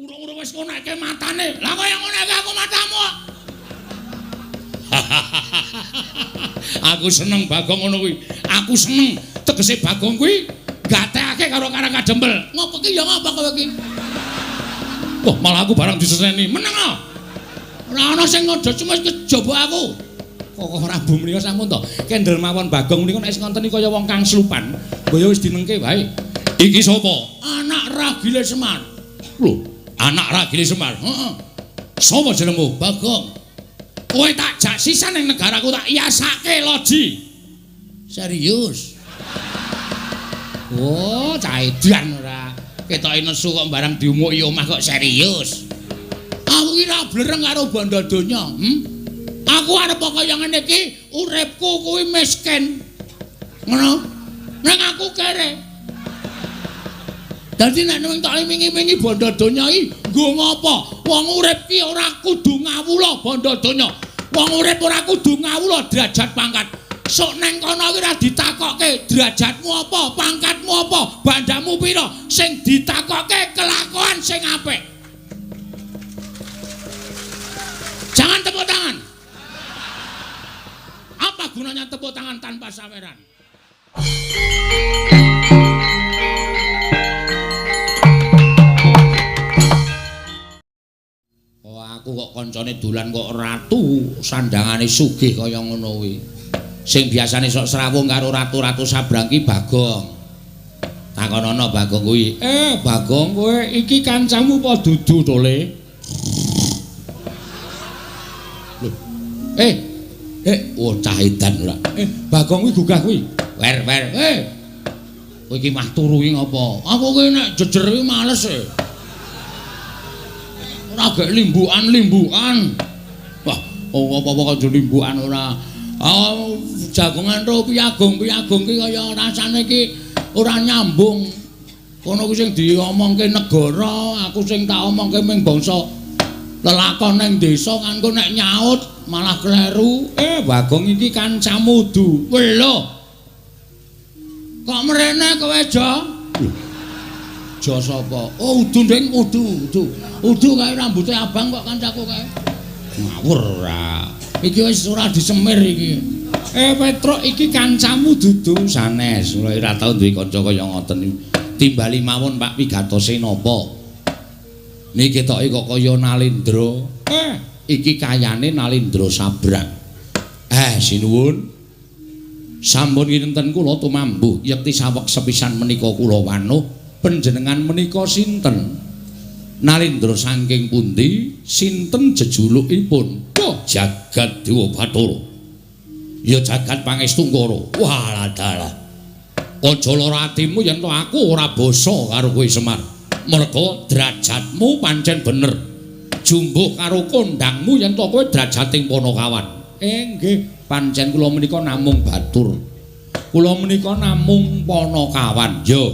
Urung-urung wis ngonekke matane. Lah kaya ngonekke aku matamu. Aku seneng Bagong ngono kuwi. Aku seneng tegese Bagong kuwi gatekake karo Karang Kadempel. Ngopo ki ya ngapa kowe ki? Wah, malah aku barang diseseni. Meneng ah. Ora ana sing ngojo cuma kejaba aku. Kok ora bu menika sampun to. Kendel mawon Bagong menika nek wis ngoten iki kaya wong kang slupan. Mbaya wis dinengke wae. Iki sapa? Anak Ragile Semar. Lho, anak Ragile Semar. Heeh. Sapa jenengmu? Bagong. Kowe tak jak sisan ning negaraku tak yasake loji. Serius? Oh, cah edan ora. Ketoke nesu kok barang diumuki omah kok serius. Aku ki ora blereng karo bondo donya, Aku arep kaya ngene iki, uripku kuwi miskin. Ngono. Ning aku kere. Dadi nek ning tok wingi-wingi bondo donya iki nggo ngopo? Wong urip ki ora kudu ngawula bondo donya. Wong urip ora kudu ngawula derajat pangkat. Sok neng kono ki ora ditakokke derajatmu apa, pangkatmu apa, bandamu pira. Sing ditakokke kelakuan sing apik. Jangan tepuk tangan. Apa gunanya tepuk tangan tanpa saweran? Oh, aku kok kancane dolan kok ratu sandangane sugih kaya ngono kuwi. Sing biasane sok srawung karo ratu-ratu sabrang ki Bagong. Takonono Bagong kuwi. Bagong kowe iki kancamu apa dudu to, Le? Lho. Oh cah edan ora. Bagong kuwi gugah kuwi. Wer wer. Kowe iki mah turu iki ngopo? Aku ki nek jejer iki males e. Ora gek limbukan-limbukan. Wah, apa-apa kok limbukan ora. Oh, jagongan ro piyagung-piyagung ki kaya rasane ki ora nyambung. Kono ku sing diomongke negara, aku sing tak omongke ming bangsa lelakon ning desa kan engko nek nyaut malah kleru. Bagong iki kancamu du. Lho. Kok mrene kowe, Jo? Jo sapa? Oh, udu nding, udu, udu. Udu kae rambute abang kok kancaku kae. Ngawur ora. Iki wis ora disemir iki. Petruk iki kancamu dudu sanes. Ora tau duwe kanca kaya ngoten iki. Timbali mawon Pak pigatose napa? Niki ketoke kok kaya Nalendra. Iki kayane Nalendra Sabrang. Sinuwun. Sampun kinten kula tumambuh yekti saweg sepisan menika kula wanuh panjenengan menika sinten? Nalendra saking pundi? Sinten jejulukipun? Oh, Jagat Dewa Bathara. Ya jagat pangestungkara. Walah dalah. Aja lara atimu yen to aku ora basa karo kowe Semar. Merga derajatmu pancen bener. Jumbuh karo kondangmu yen to kowe derajating Panakawan. Nggih, pancen kula menika namung batur. Kula menika namung Panakawan. Ya.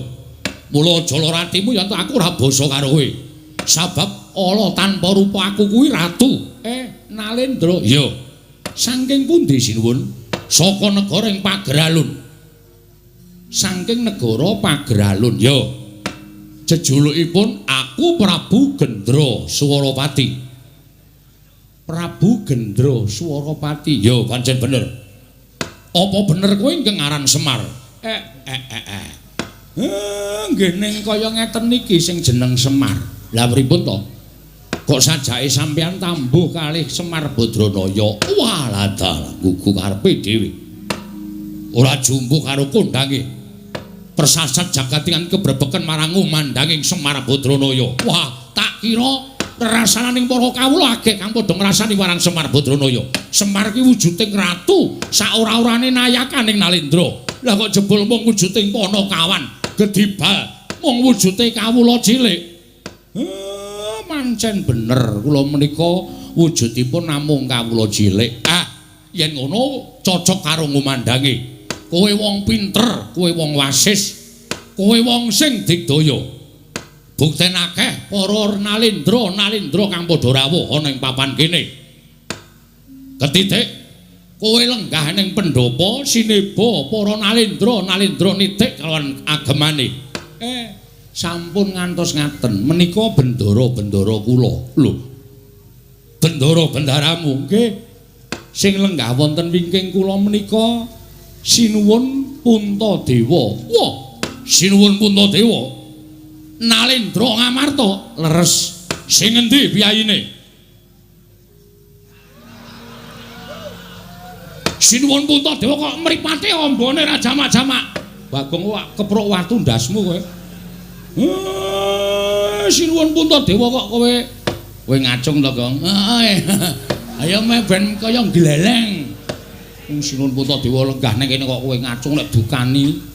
Mula aja lara atimu yen to aku ora basa karo kowe. Sabab ala tanpa rupa aku kuwi ratu. Nalendra. Ya. Saking pundi sinuwun? Saka negara ing Pageralun. Saking negara Pageralun. Ya. Jejulukipun aku Prabu Gendra Swarapati. Prabu Gendra Swarapati. Ya, pancen bener. Apa bener kowe ingkang aran Semar? Nggih ning kaya ngeten niki sing jeneng Semar. Lah pripun to? Kok sajake sampeyan tambuh kalih Semar Badranaya? Walah dalah, gugu karepe dhewe. Ora jumbuh karo kondange. Persasat jagatingan kebrebeken marang ngumandanging Semar Badranaya. Wah, tak kira rasananing para kawula agek kang padha ngrasani marang Semar Badranaya. Semar ki wujuding ratu, saora-orane nayakaning Nalendra. Lah kok jebul mung wujuding Panakawan, gedibal mung wujude kawula cilik. Pancen bener kula menika wujudipun namung kawula cilik. Ah, yen ngono cocok karo ngumandange. Kowe wong pinter, kowe wong wasis, kowe wong sing digdaya. Bukten akeh para nalendra-nalendra kang padha rawuh ana ing papan kene. Ketitik kowe lenggah ning pendhapa sineba para nalendra-nalendra nitik kalawan agemane. Sampun ngantos ngaten. Menika bendara-bendara kula. Lho. Bendara bendaramu nggih. Sing lenggah wonten wingking kula menika Sinuwun Puntadewa. Wah, Sinuwun Puntadewa. Nalendra Ngamarta leres. Sing endi piyayine? Sinuwun Puntadewa kok mripate ambane ra jamak-jamak. Bagong kok keprok watu ndasmu kowe. Sinuwun Puntadewa kok kowe kowe ngacung to, Gong? Heeh. Ayo meh ben kaya gleleng. Wong Sinuwun Puntadewa lenggah ning kene kok kowe ngacung nek dukani.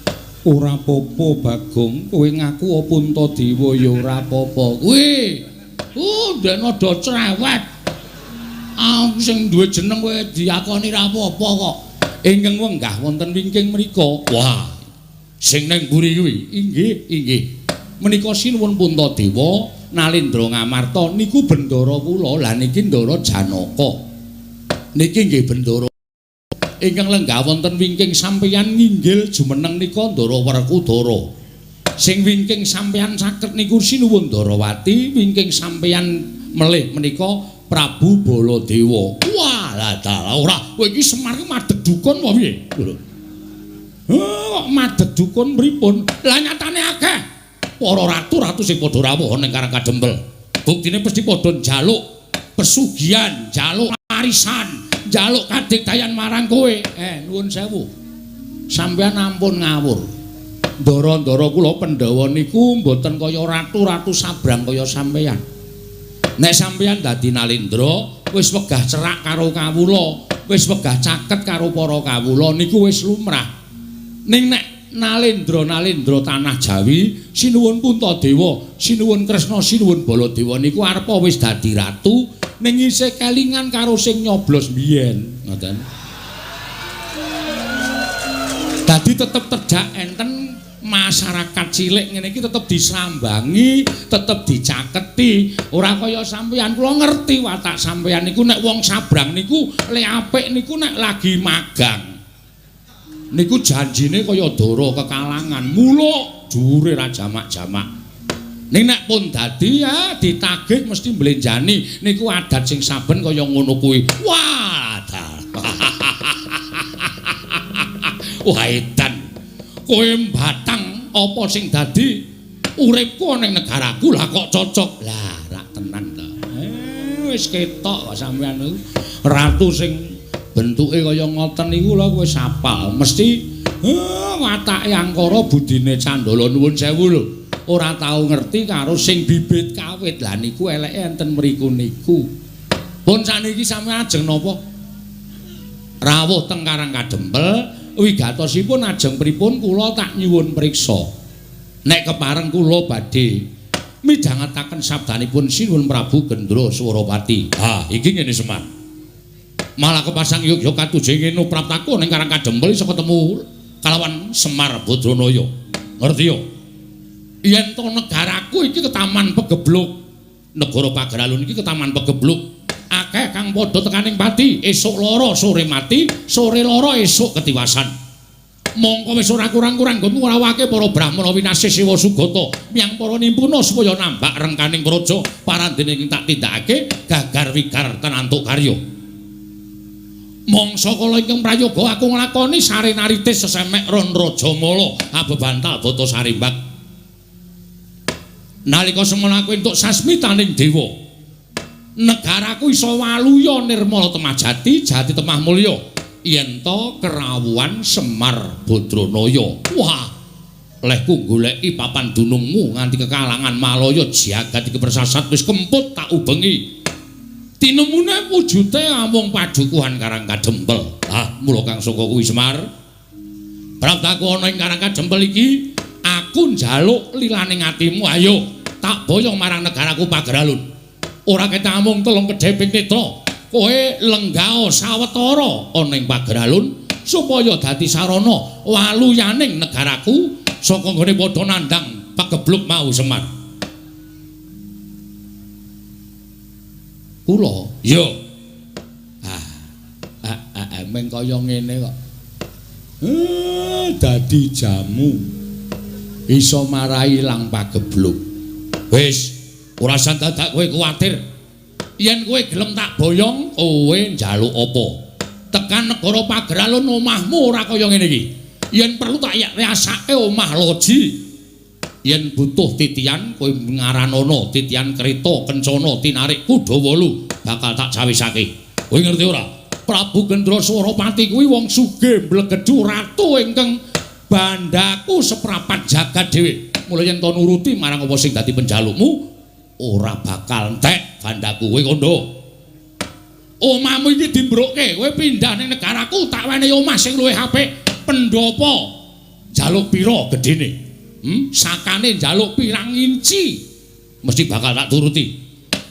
Ora apa-apa, Bagong. Kowe ngaku Puntadewa ya ora apa-apa. Kuwi. Ndekne do cerewet. Aku sing duwe jeneng kowe diakoni ra apa-apa kok. Ingkang wenggah wonten wingking mriku. Wah. Sing ning mburi kuwi. Inggih, inggih. Menika Sinuwun Puntadewa Nalendra Ngamarta niku bendara kula. Lah niki Ndara Janaka. Niki nggih bendara ingkang lenggah wonten wingking sampeyan nginggil jumeneng nika Ndara Werkudara. Sing wingking sampeyan caket niku Sinuwun Ndarawati, wingking sampeyan melih menika Prabu Baladewa. Wah, lah dalah ora. Kowe iki Semar iki madheg dukun apa piye? Lho. Kok madheg dukun pripun? Lah nyatane akeh para ratu-ratu sing padha rawuh ning Karang Kadempel. Buktine mesti padha njaluk pesugihan, njaluk warisan, njaluk kadigdayan marang kowe. Nuwun sewu. Sampeyan ampun ngawur. Ndara-ndara kula Pandhawa niku mboten kaya ratu-ratu sabrang kaya sampeyan. Nek sampeyan dadi Nalendra, wis wegah cerak karo kawula, wis wegah caket karo para kawula niku wis lumrah. Ning nek Nalendra-nalendra tanah Jawi, Sinuwun Puntadewa, Sinuwun Kresna, Sinuwun Baladewa niku arepa wis dadi ratu ning isih kelingan karo sing nyoblos biyen, ngoten. Dadi tetep tejak enten masyarakat cilik ngene iki tetep disambangi, tetep dicaketi. Ora kaya sampeyan, kula ngerti watak sampeyan niku nek wong sabrang niku le apik niku nek lagi magang. Niku janjine kaya dara kekalangan, muluk dhuwure ra jamak-jamak. Ning nek pun dadi ya ditagih mesti mblenjani. Niku adat sing saben kaya ngono kuwi. Wah, wah edan. Kowe mbatang apa sing dadi uripku ning negaraku lah kok cocok. Lah rak tenan to. Wis ketok kok sampeyan niku. Ratu sing bentuke kaya ngoten niku lho kowe apal. Mesti watake angkara budine candala nuwun sewu lho. Ora tau ngerti karo sing bibit kawit. Lah niku eleke enten mriku niku. Pun sakniki sampeyan ajeng napa? Rawuh teng Karang Kadempel. Wigatosipun ajeng pripun kula tak nyuwun priksa. Nek kepareng kula badhe midhangetaken sabdanipun Sinuwun Prabu Gendra Swarapati. Ha, iki ngene Semar. Malah kepasang yogya katujeng ngene praptaku ning Karang Kadempel iso ketemu kalawan Semar Badranaya. Ngerti yo? Yen to negaraku iki ketaman pegebluk. Negara Pageralun iki ketaman pegebluk. Akeh kang padha tekaning pati, esuk lara sore mati, sore lara esuk ketiwasan. Mongko wis ora kurang-kurang nggonmu ngrawake para brahmana winasih Siwa Sugata miyang para nimpuna supaya nambak rengkaning praja parandene ing tak tindakake gagar wigar tenantuk karya. Mangsa kala ingkang prayoga aku nglakoni sarenaritis sesemek ron rajamala abebantal bata sarimbak. Nalika semono aku entuk sasmitaning dewa. Negaraku iso waluya nirmala temah jati, jati temah mulya. Yen to kerawuhan Semar Badranaya. Wah, lehku goleki papan dunungmu nganti kekalangan Malaya jagat iki persasat wis kemput tak ubengi. Tinemune wujute amung padukuhan Karang Kadempel. Ah, mula kang saka kuwi Semar. Praptaku ana ing Karang Kadempel iki, aku njaluk lilaning atimu ayo tak boyong marang negaraku Pageralun. Ora ketak amung telung kedheping netra. Kowe lenggao sawetara ana ing Pageralun supaya dadi sarana waluyaning negaraku saka nggone padha nandhang pagebluk mau Semar. Kula ya. Meng kaya ngene kok. Dadi jamu. Iso marai ilang pagebluk. Wis, ora usah dadak kowe kuwatir. Yen kowe gelem tak boyong, kowe njaluk apa? Tekan negara Pageralun omahmu ora kaya ngene iki. Yen perlu tak riasake omah loji. Yen butuh titian kowe ngaranono titian kereta kencana tinarik kuda wolu bakal tak cawisake. Kowe ngerti ora? Prabu Gendraswarapati kuwi wong sugih mblegedhu ratu ingkang bandaku seprapat jagat dhewe. Mula yen to nuruti marang apa sing dadi penjalukmu ora bakal entek bandaku. Kowe kandha. Omahmu iki dimbrukke, kowe pindah ning negaraku tak wenehi omah sing luwih apik. Pendopo njaluk pira gedene? Sakane njaluk pirang inci mesti bakal tak turuti.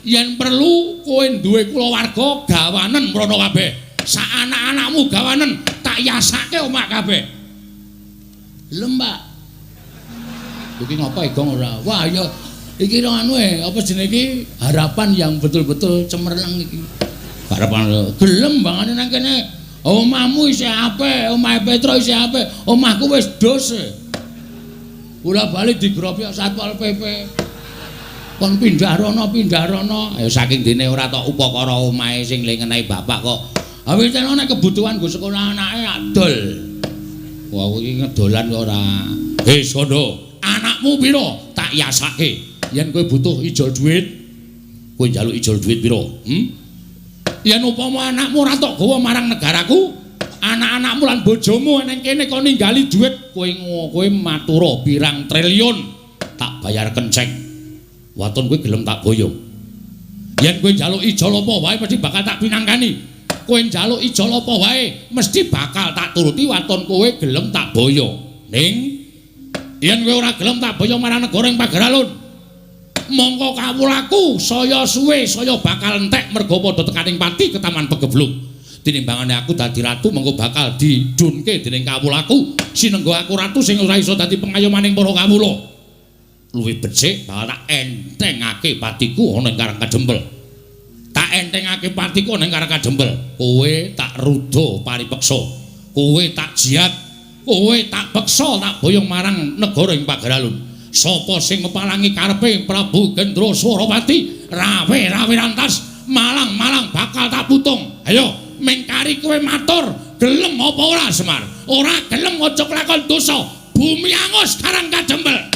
Yen perlu kowe duwe kulawarga gawanen mrono kabeh. Sak anak-anakmu gawanen tak yasake omah kabeh. Lho, Mbak. Iki ngapa Egong ora? Wah, ya iki anu apa jenenge iki harapan yang betul-betul cemerlang iki. Harapan gelem bangane nang kene. Omahmu isih apik, omahe Petro isih apik, omahku wis dos. Bola bali digrobok Satpol PP. Kon pindah rono, pindah rono. Ya saking dene ora tok upakara omahe sing le ngenehi bapak kok. Awit nek kebutuhan nggo sekolah anake adol. Wah, iki ngedolan kok ora. Wis kondo, anakmu pira? Tak yasake. Yen kowe butuh ijol duit, kowe njaluk ijol duit pira? Yen upama anakmu ora tok gawa marang negaraku, anak-anakmu lan bojomu nang kene kon ninggali duit, kowe matura pirang triliun tak bayar kenceng. Waton kowe gelem tak boyong. Yen kowe njaluk ijol apa wae mesti bakal tak pinangkani. Kowe njaluk ijol apa wae mesti bakal tak turuti waton kowe gelem tak boyong. Ning yen kowe ora gelem tak boyong marang negara ing Pageralun, mongko kawulaku saya suwe saya bakal entek merga padha tekaning pati ketaman pegebluk. Tinimbangane aku dadi ratu mengko bakal didunke dening kawulaku. Sinengga aku ratu sing ora iso dadi pengayomaning para kawula. Luwih becik bakal tak entengake patiku ana ing Karang Kadempel. Tak entengake patiku ana ing Karang Kadempel. Kowe tak ruda paripeksa. Kowe tak jiat, kowe tak peksa tak boyong marang negara ing Pageralun. Sapa sing mepalangi karepe Prabu Gendraswarapati, rawe-rawe rantas, malang-malang bakal tak putung. Ayo, mengkari kowe matur, gelem apa ora Semar? Ora gelem aja kelakon dosa. Bumi angus Karang Kadempel.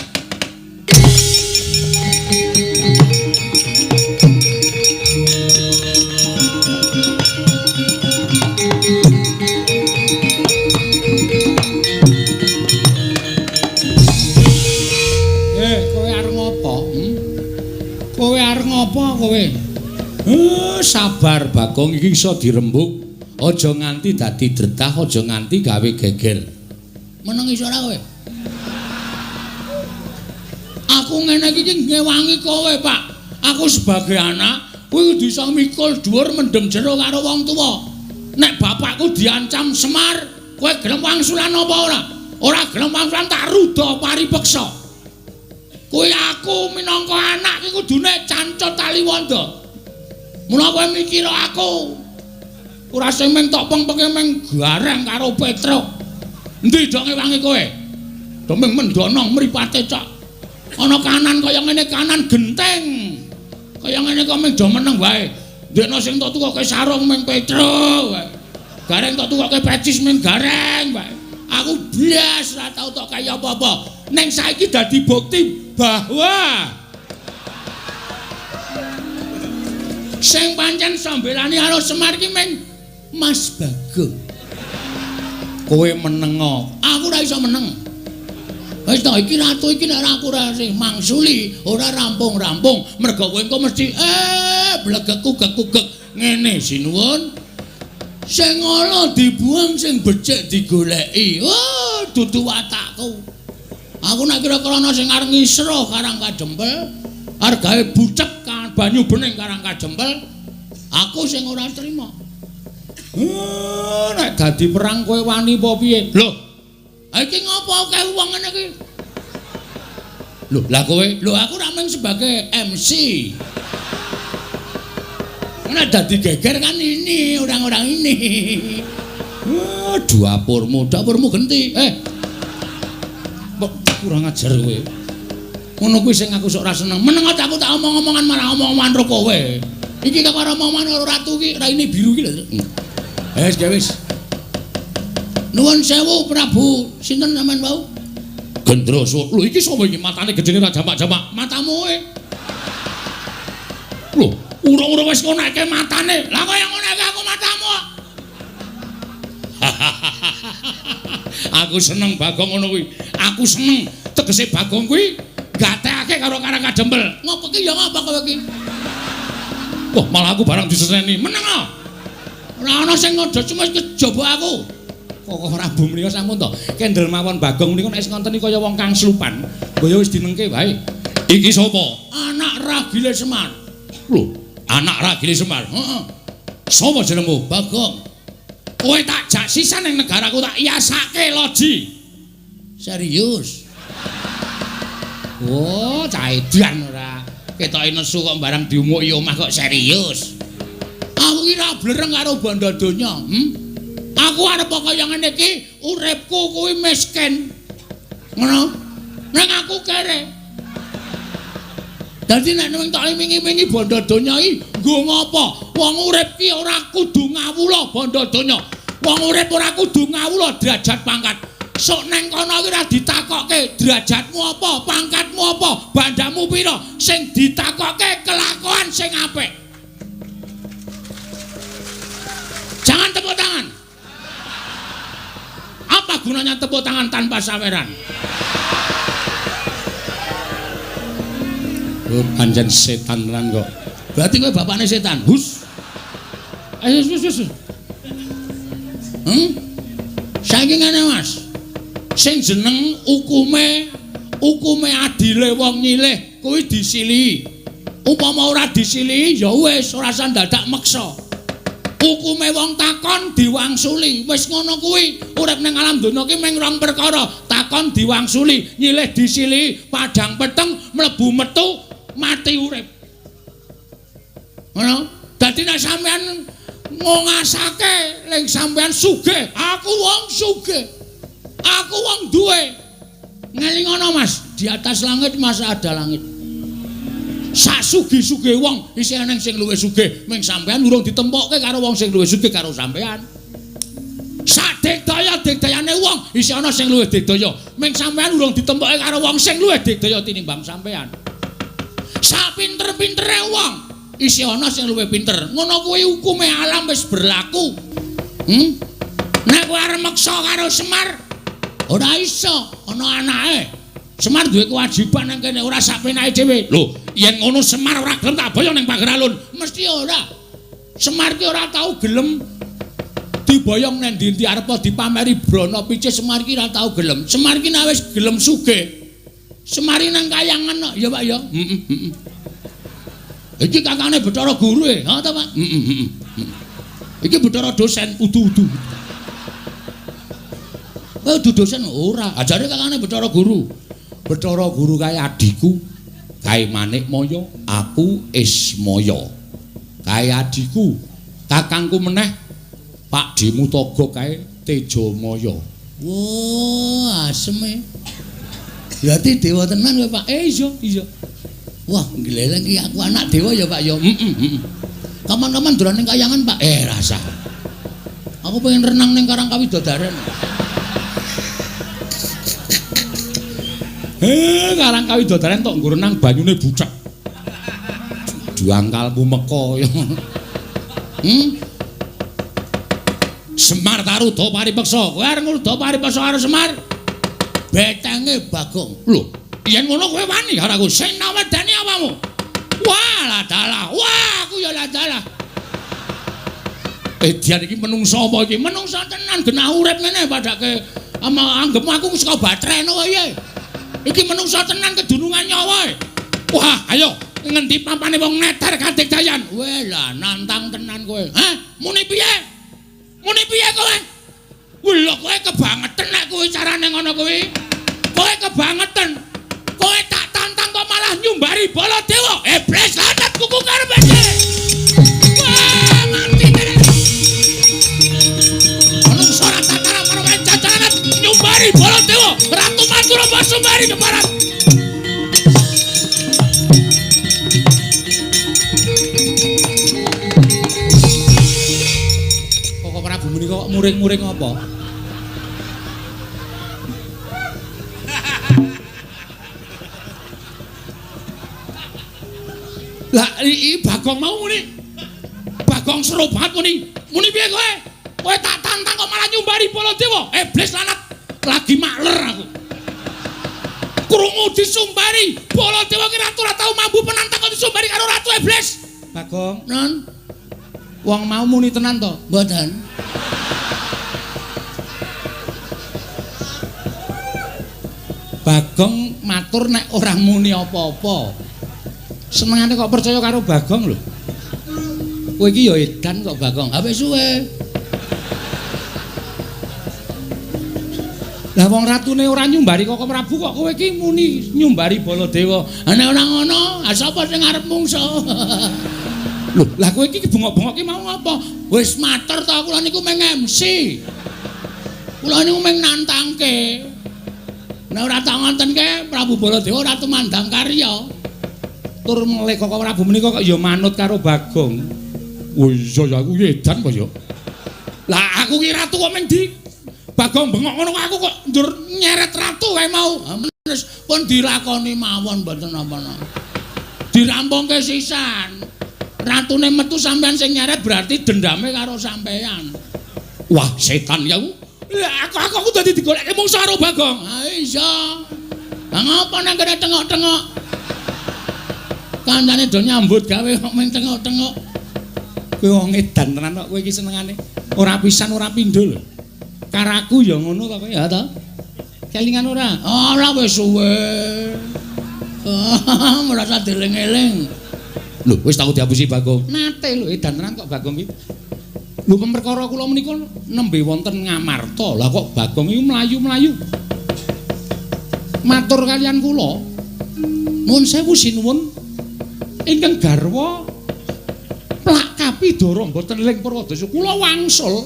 Kowe arep ngopo kowe? Sabar Bagong, iki iso dirembug. Aja nganti dadi dretah, aja nganti gawe geger. Meneng iso ora kowe? Aku ngene iki ngewangi kowe, Pak. Aku sebagai anak kuwi kudu iso mikul dhuwur mendem jero karo wong tuwa. Nek bapakku diancam Semar, kowe gelem wangsulan apa ora? Ora gelem wangsulan tak ruda paripeksa. Kowe aku minangka anak iki kudune cancut taliwonda. Mula kowe mikir aku ora sing meng tok pengpenge meng gareng karo Petruk. Endi dong ngewangi kowe? Do meng mendonong mripate cok. Ana kanan kaya ngene kanan genteng. Kaya ngene kok meng do meneng wae. Ndekno sing tok tukoke sarung meng Petruk wae. Gareng tok tukoke pecis meng gareng wae. Aku blas ora tau tok kaya apa-apa. Neng saiki dadi bukti bahwa sing pancen sambelani karo Semar iki meng Mas Bagong. Kowe menengo, aku ora iso meneng. Wis to iki ratu iki nek aku ora sing mangsuli, ora rampung-rampung, mergo kowe engko mesti blegekku gekugek ngene sinuwun. Sing ala dibuang, sing becik digoleki. Oh, dudu watakku. Aku nek kira-kira ana sing arep ngisruh Karang Kadempel, argawe bucek banyu bening Karang Kadempel, aku sing ora trima. Nek dadi perang kowe wani apa piye? Lho, iki ngopo akeh wong ngene iki? Lho, lah kowe? Lho, aku ra mung sebagai MC. Nek dadi geger kan ini orang-orang ini. Dapurmu, dapurmu genti. Kurang ajar kowe. Ngono kuwi sing aku sok ora seneng. Meneng aku tak omong-omongan malah omong-omongan ro kowe. Iki kok ora omongan karo ratu iki, raine biru iki lho. Wis, wis. Nuwun sewu Prabu, sinten sampean wau? Gendroso. Lho iki sapa iki matane gedene ra jamak-jamak? Matamu e. Lho, urung-urung wis ngonekke matane. Lah kaya ngonekke aku matamu. Aku seneng Bagong ngono kuwi. Aku seneng tegese Bagong kuwi gatekake karo Karang Kadempel. Ngopo ki ya ngapa kowe iki? Wah, malah aku barang diseneni. Meneng ah. Ora ana sing ngodo cuma kejaba aku. Kok Prabu menika sampun to. Kendel mawon Bagong menika nek wis ngonten iki kaya wong kang slupan. Mbaya wis dinengke wae. Iki sapa? Anak Ragile Semar. Lho, anak Ragile Semar. Heeh. Sapa jenengmu? Bagong. Kowe tak jak sisan ning negaraku tak yasake loji. Serius? Oh, cah edan ora. Ketoke nesu kok barang diumuki omah kok serius. Aku ki ora blereng karo bondo donya, Aku arep kaya ngene iki, uripku kuwi miskin. Ngono? Ning aku kere. Dadi nek ning tok wingi-wingi bondo donya iki nggo ngopo? Wong urip ki ora kudu ngawula bondo donya. Wong urip ora kudu ngawula derajat pangkat. Sok neng kono ki ora ditakokke derajatmu apa, pangkatmu apa, bandamu pira, sing ditakokke kelakuan sing apik. Jangan tepuk tangan. Apa gunanya tepuk tangan tanpa saweran? Oh, pancen setan tenan kok. Berarti kowe bapakne setan. Hus. Ayo wis wis. Saiki ngene, Mas. Sing jeneng hukume adile wong nyilih kuwi disilihi. Upama ora disilihi ya wis ora usah dadak meksa. Hukume wong takon diwangsuli. Wis ngono kuwi. Urip ning alam donya ki mung rong perkara, takon diwangsuli, nyilih disilihi, padhang peteng mlebu metu mati urip. Ngono. Dadi nek sampean ngongasake ling sampean sugih, aku wong sugih. Aku wong duwe. Ngelingono Mas, di atas langit masa ada langit. Sak sugih-sugih wong isih eneng sing luwih sugih, ming sampean urung ditempokke karo wong sing luwih sugih karo sampean. Sak digdaya-digdayane wong isih ana sing luwih digdaya, ming sampean urung ditempokke karo wong sing luwih digdaya tinimbang sampean. Sak pinter-pintere wong isih ana sing luwih pinter. Ngono kuwi hukume alam wis berlaku. Nek kowe arep meksa karo Semar ora iso, ana anake. Semar duwe kewajiban nang kene ora sak penake dhewe. Lho, yen ngono Semar ora gelem tak boyong ning pager alun. Mesti ora. Semar ki ora tau gelem diboyong nang ndi-ndi arep dipameri brana picis Semar ki ora tau gelem. Semar ki nek wis gelem sugih. Semar nang kayangan kok, ya Pak ya. Heeh, heeh. Iki kakane Bathara Guru e, ha ta Pak? Heeh, heeh. Iki Bathara dosen udu-udu. Kowe udu dosen ora, ajare kakane Bathara Guru. Bathara Guru kae adhiku, kae Manikmaya, aku Ismaya. Kae adhiku, kakangku meneh Pak Dimutaga kae Tejamaya. Wah, aseme. Berarti dewa tenan kowe, Pak. Iya, iya. Wah, ngleleng iki aku anak dewa ya, Pak ya. Heeh, heeh. Kapan-kapan dolan ning kayangan, Pak. Rasa. Aku pengen renang ning Karang Kawidodaren. Karang Kawidodaren tok nggo renang banyune bucek. Juangkalmu meka ya. Semar Taruda paripeksa. Kowe arep ngruda paripeksa karo Semar? Betenge Bagong. Lho, yen ngono kowe wani karo aku. Sing nawedani apamu? Wah, lah dalah. Wah, aku ya lah dalah. Edian iki menungso apa iki? Menungso tenan genah urip ngene padake ama anggepmu aku saka batreno wae. Iki menungso tenan kedunungan nyawa. Wah, ayo ngendi pampane wong neter kadigdayan? Weh lah nantang tenan kowe. Hah? Muni piye? Muni piye kowe? Lho kowe kebangetan nek kuwi carane ngono kuwi. Kowe kebangetan. Kowe tak tantang kok malah nyumbari Baladewa. Iblis lanat kuku karepe dhewe. Wah, mati tenan. Menungso ora tataran karo cacaran nyumbari Baladewa. Ratu Madura mbok sumbari. muring-muring apa? Lah iki Bagong mau muni. Bagong seru banget muni. Muni piye kowe? Kowe tak tantang kok malah nyumbari Baladewa. Iblis lanat lagi makler aku. Krungu disumbari Baladewa ki ratu ora tau mambu penantang kok disumbari karo ratu iblis. Bagong, non. Wong mau muni tenan to? Mboten. Bagong matur nek ora muni apa-apa. Senengane kok percaya karo Bagong lho. Kowe iki ya edan kok Bagong. Ha wis suwe. Lah wong ratune ora nyumbari Koko Prabu kok kowe iki muni nyumbari Baladewa. Ha nek ora ngono, ha sapa sing arep mungso? Lho, lah kowe iki bengok-bengok ki mau ngapa? Wis matur ta kula niku mung MC. Kula niku mung nantangke. Nek ora tak ngontenke Prabu Baladewa ora tumandang karya. Tur melih Koko Prabu menika kok ya manut karo Bagong. Oh iya ya aku edan kok ya. Lah aku ki ratu kok mung di Bagong bengok ngono aku kok njur nyeret ratu kae mau. Wis pun dilakoni mawon mboten napa-napa. Dirampungke sisan. Ratune metu sampean sing nyeret berarti dendame karo sampean. Wah, setan ya aku. Lah aku dadi digoleki mungsuh karo Bagong. Ha iya. Lah ngapa nang kene tengok-tengok? Kancane do nyambut gawe kok mung tengok-tengok. Kowe wong edan tenan kok kowe iki senengane. Ora pisan ora pindho lho. Karaku ya ngono to kowe ya to? Kelingan ora? Ora wis suwe. Merasa dieling-eling. Lho, wis tau diapusi Bagong. Nate lho edan tenan kok Bagong iki. Lho perkara kula menika nembe wonten Ngamarta. Lah kok Bagong iku mlayu-mlayu. Matur kalian kula. Nuwun sewu sinuwun. Ingkang garwa plak kapidara mboten ling Purwadasa. Kula wangsul.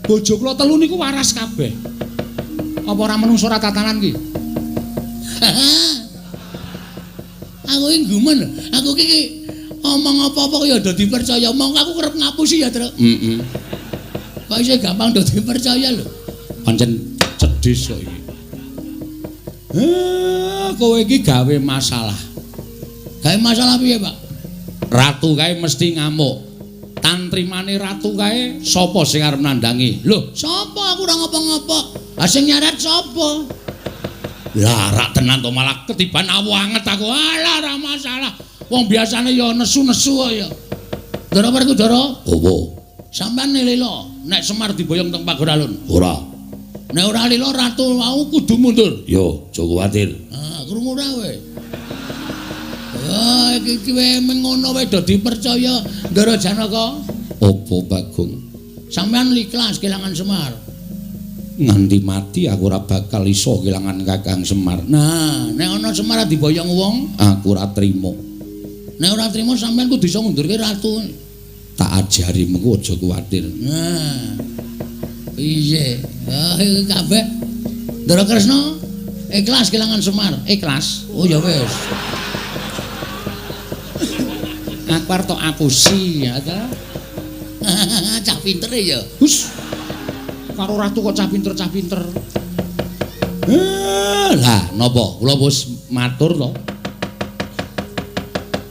Bojo kula telu niku waras kabeh. Apa ora menungso ora tatanan ki? Aku iki gumun. Aku iki omong apa-apa ya do dipercaya. Mongko aku kerep ngapusi ya, Truk. Heeh. Kok isih gampang do dipercaya lho. Pancen cedhis kok iki. Kowe iki gawe masalah. Gawe masalah piye, Pak? Ratu kae mesti ngamuk. Tantrimane ratu kae sapa sing arep nandhangi? Lho, sapa? Aku ora ngapa-ngapa. Ha sing nyeret sapa? Lah rak tenan to malah ketiban awu anget aku. Alah ora masalah. Wong biasane ya nesu-nesu kok ya. Ndara Werkudara? Opo? Sampeyan lila nek Semar diboyong teng Pageralun? Ora. Nek ora lila ratu mau kudu mundur. Yo, aja kuwatir. Ah, krungu ora kowe? Ah, iki wae mengono wae do dipercaya Ndara Janaka. Opo Bagong? Sampeyan ikhlas kelangan Semar. Nganti mati aku ora bakal iso kelangan Kakang Semar. Nah, nek ana Semar diboyong wong, aku ora trimo. Nek ora trimo sampeyan kudu iso ngundurke ratu. Tak ajari mengko aja kuwatir. Nah. Piye? Ah, iki kabeh. Ndara Kresna ikhlas kelangan Semar. Ikhlas. Oh ya wis. Aku arep tok apusi ya ta. Cah pinter ya. Hus. Karo ratu kok cah pinter-cah pinter. Lah napa? Kula wis matur to.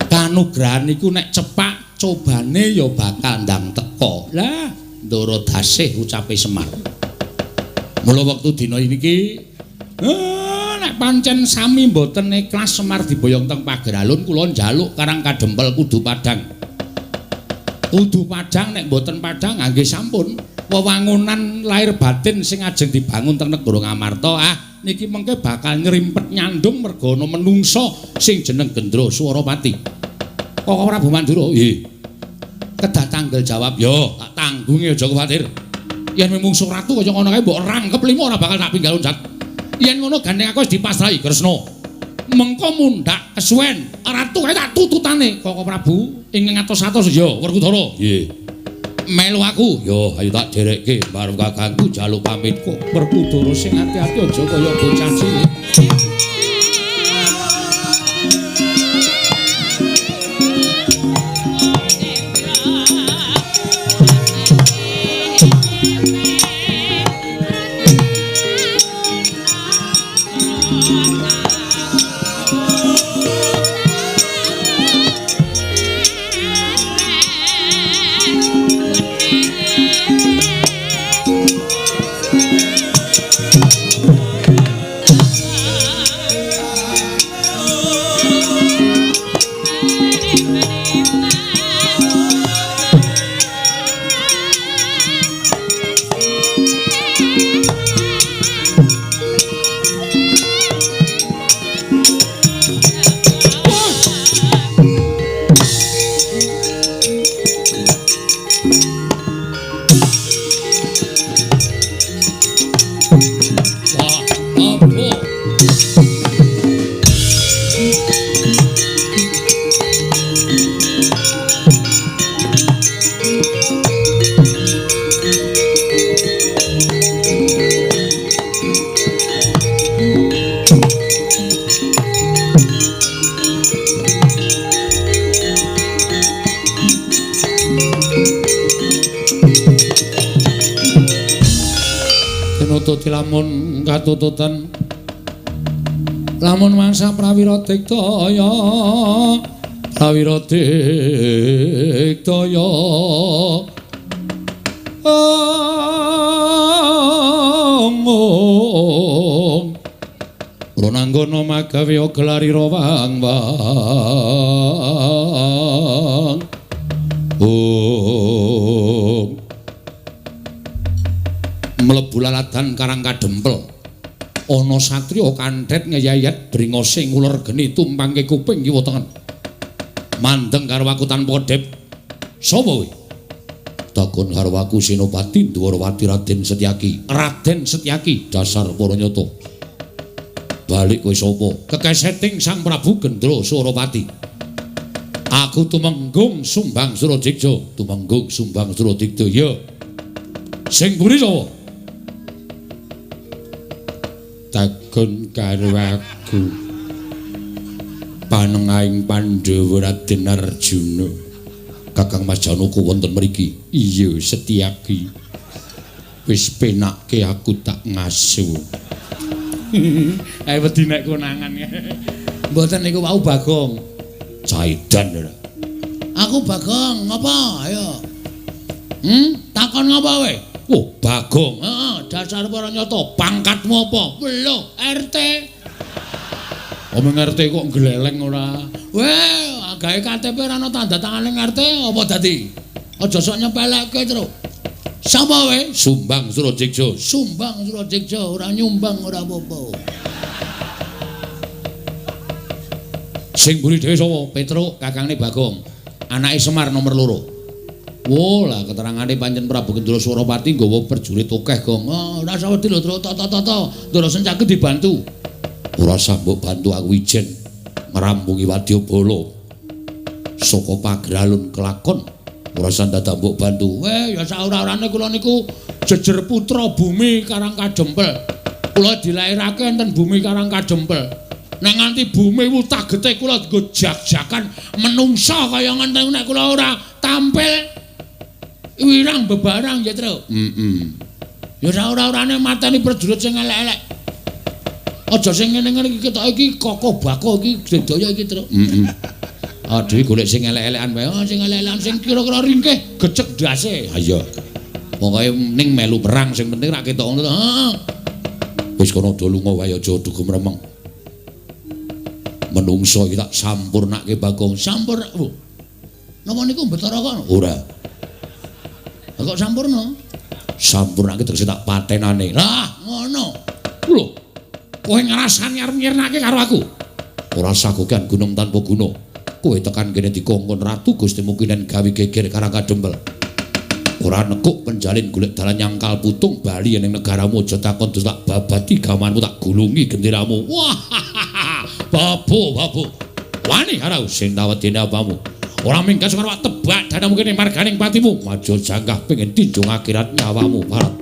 Kanugrahan iku nek cepak cobane ya bakal ndang teka. Lah, Ndara dasih ucape Semar. Mula wektu dina iki nek pancen sami mboten ikhlas Semar diboyong teng Pageralun kula njaluk Karang Kadempel kudu padhang. Kudu padhang nek mboten padhang nggih sampun. Wewangunan lahir batin sing ajeng dibangun teng negara Ngamarta niki mengke bakal nyrimpet nyandung merga ana menungsa sing jeneng Gendra Swarapati. Koko Prabu Mandura, nggih. Kedah tanggel jawab, yo tak tanggungi aja kuwatir. Yen mungsuh ratu kaya ngono kae mbok rangkep lima ora bakal tak pinggal loncat. Yen ngono gandeng aku wis dipasrahi Kresna. Mengko mundhak kesuwen, ratu kae tak tututane Koko Prabu ing ngatos-atos ya Werkudara. Nggih. Melu aku, yo ayo tak derekke marang kakangku njaluk pamit kok Werkudara sing ati-ati aja kaya bocah cilik. Turuti lamun katututan. Lamun mangsa prawira diktaya, prawira diktaya. Ong. Prananggana magawe gelarira wang wang. Om. Mlebu laladan Karang Kadempel. Ana satriya kandhet ngeyayat bringose nguler geni tumpangke kuping kiwa tengen. Mandeng karo aku tanpa kedhep. Sapa kowe? Takon karo aku Senopati Ndwarawati Raden Setyaki. Raden Setyaki dasar para nyata. Balik kowe sapa? Kekeseting Sang Prabu Gendra Surapati. Aku tumenggung Sumbang Suradigja, tumenggung Sumbang Suradigja. Ya. Sing mburi sapa? Takon karo aku. Panengahing Pandhawa Raden Arjuna. Kakang Mas Janaka wonten mriki. Iya, Setyaki. Wis penakke aku tak ngasu. Ae wedi nek konangan. Mboten niku wau Bagong. Caidan ora. Aku Bagong, ngapa? Ayo. Takon ngapa kowe? Oh, Bagong. Heeh, dasar para nyata. Pangkatmu apa? Lho, RT. Omong RT kok gleleng ora? Weh, gawe KTP ora ana tanda tangane RT apa dadi? Aja sok nyepelekke, Truk. Sapa kowe? Sumbang Suradigja. Sumbang Suradigja, ora nyumbang ora apa-apa. Sing mburi dhewe sapa? Petruk, kakangne Bagong. Anake Semar nomor 2. Wo lah keterangane pancen Prabu Gendra Surapati nggawa prajurit akeh, Gong. Oh, ora usah wedi lho, Truk. Tata-tata. Ndara Sencaki dibantu. Ora usah mbok bantu aku ijen ngrampungi wadyabala. Saka pagralun kelakon ora usah dadak mbok bantu. Weh, ya saora-orane kula niku jejer putra bumi Karang Kadempel. Kula dilairake enten bumi Karang Kadempel. Nek nganti bumi wutagete kula nggo jak-jakan menungsa kaya ngenten nek kula ora tampil wirang bebarang ya, Truk. Heeh. Ya saora-orane mateni prajurit sing elek-elek. Aja sing ngene-ngene iki ketok iki kokoh bako iki sedaya iki, Truk. Heeh. Aduh golek sing elek-elekan wae. Oh, sing elek-elekan sing kira-kira ringkeh gecek ndase. Ha iya. Pokoke ning melu perang sing penting ra ketok ngono to. Heeh. Wis kono do lunga wae aja dugem remeng. Menungso iki tak sampurnake Bagong. Sampur. Oh. Napa niku Betara kono? Ora. Lah kok sampurna? Sampurnake tegese tak patenane. Lah, ngono. Lho. Kowe ngrasani arep nyirnake karo aku. Ora usah kokean gunung tanpa guna. Kowe tekan kene dikongkon Ratu Gusti Mukinen gawe geger Karang Kadempel. Ora nekuk penjalin golek dalan nyangkal putung bali ning negaramu aja takon terus tak babati gamanmu tak gulungi genderamu. Wah. Babu, babu. Wani karo sing tawedene apamu. Ora minggat karo tebak dadamu kene marganing patimu. Maju janggah pengen tinjung akhirat nyawamu, Barat.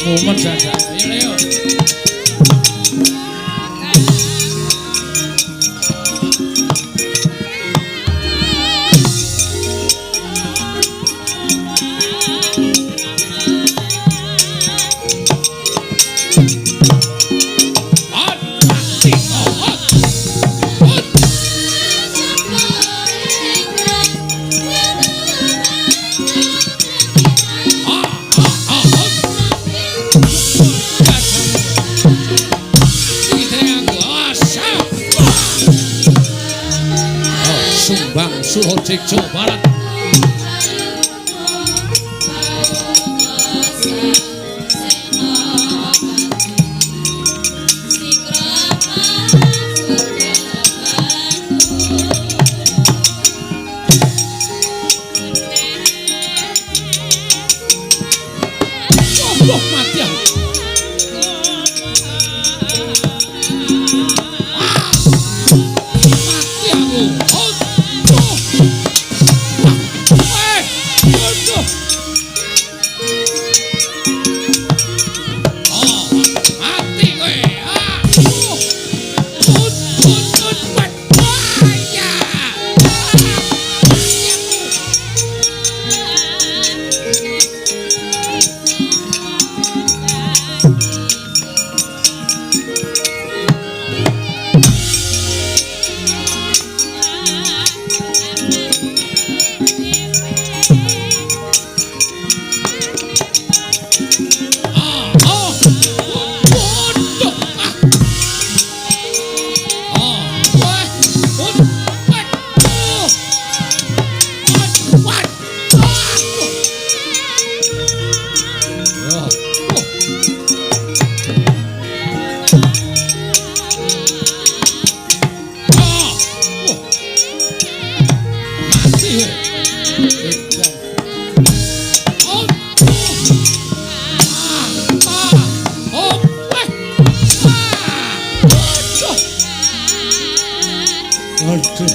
Mumet saja. Ayo, ayo. Surodigja Barat. Mati aku. Aduh. Aduh. Oh, mati kowe. Aduh. Ya. Aduh.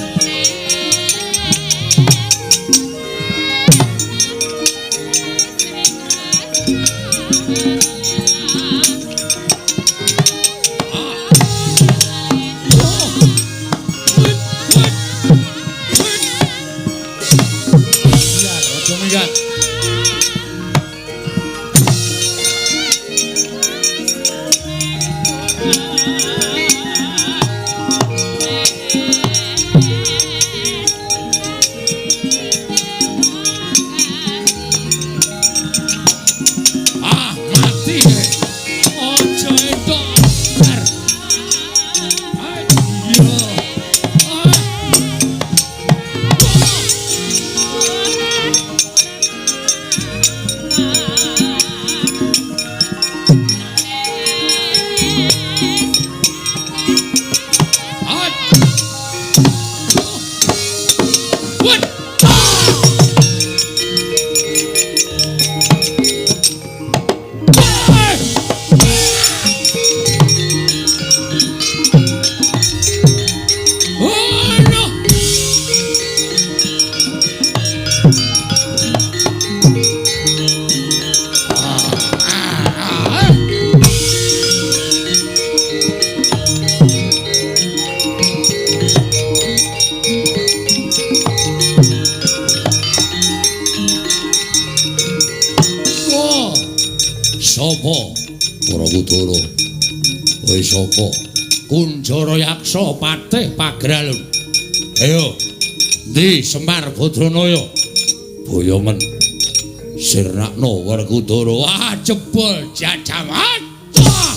Sapa? Werkudara. Kowe sapa? Kunjara Yaksa Patih Pagralun. Ayo. Ndi Semar Badranaya? Boyongen. Sirnakno Werkudara. Wah, jebol jajaman. Wah.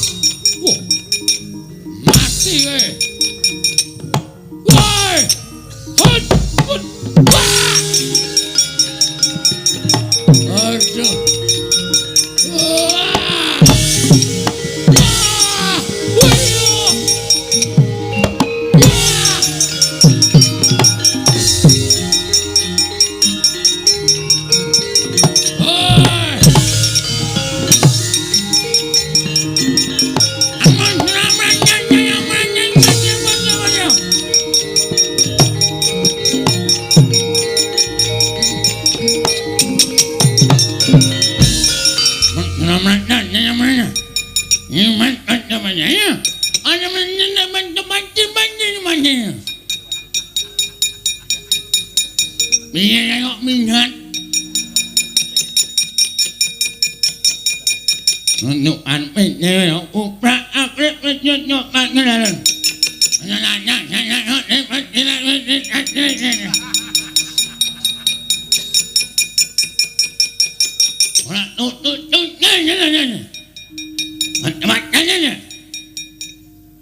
Mati kowe. Woi. Hut. Hut. Wah. Aduh.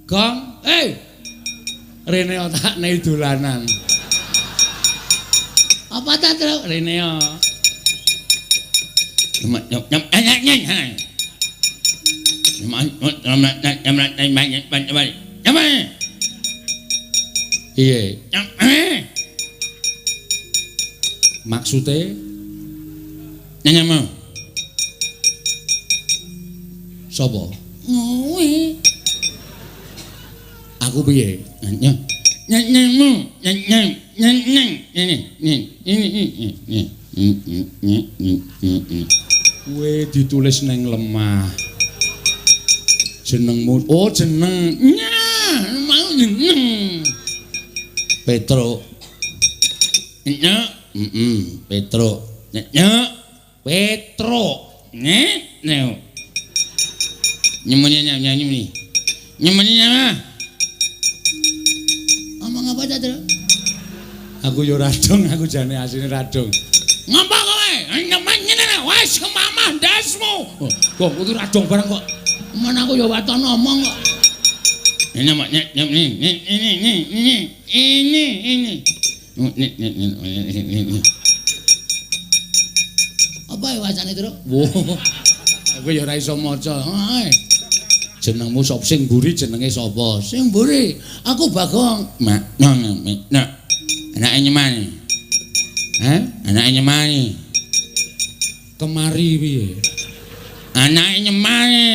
Gong, eh, rene otakne dolanan. Apa ta, Truk? Rene yo. Iya. Maksude nyanyama. Sapa? Ngowe. Aku piye? Nya. Nyenengmu, nyeneng, nyeneng, ini, ini, ini, ini, ini. Kowe ditulis neng lemah. Jenengmu, oh jeneng. Nyah, mau jeneng. Petro. Nyek, Petro. Nyek, Petro. Nyek, nyek. Nyemene nyemene. Nyemene nyemene. Omong apa ta, Tru? Aku yo radong, aku jane asline radong. Ngapa kowe? Nyemen ngene wis kemamah ndasmu. Kok kudu radong barang kok. Men aku yo waton omong kok. Ini mak nyek ini ini ini ini ini. Ini. Apa ya wacane, Tru? Wah. Aku ya ora iso maca. Jenengmu sapa? Sing mburi jenenge sapa? Sing mburi aku Bagong. Mak nang nek. Anake nyemani. Hah? Anake nyemani. Kemari piye? Anake nyemane.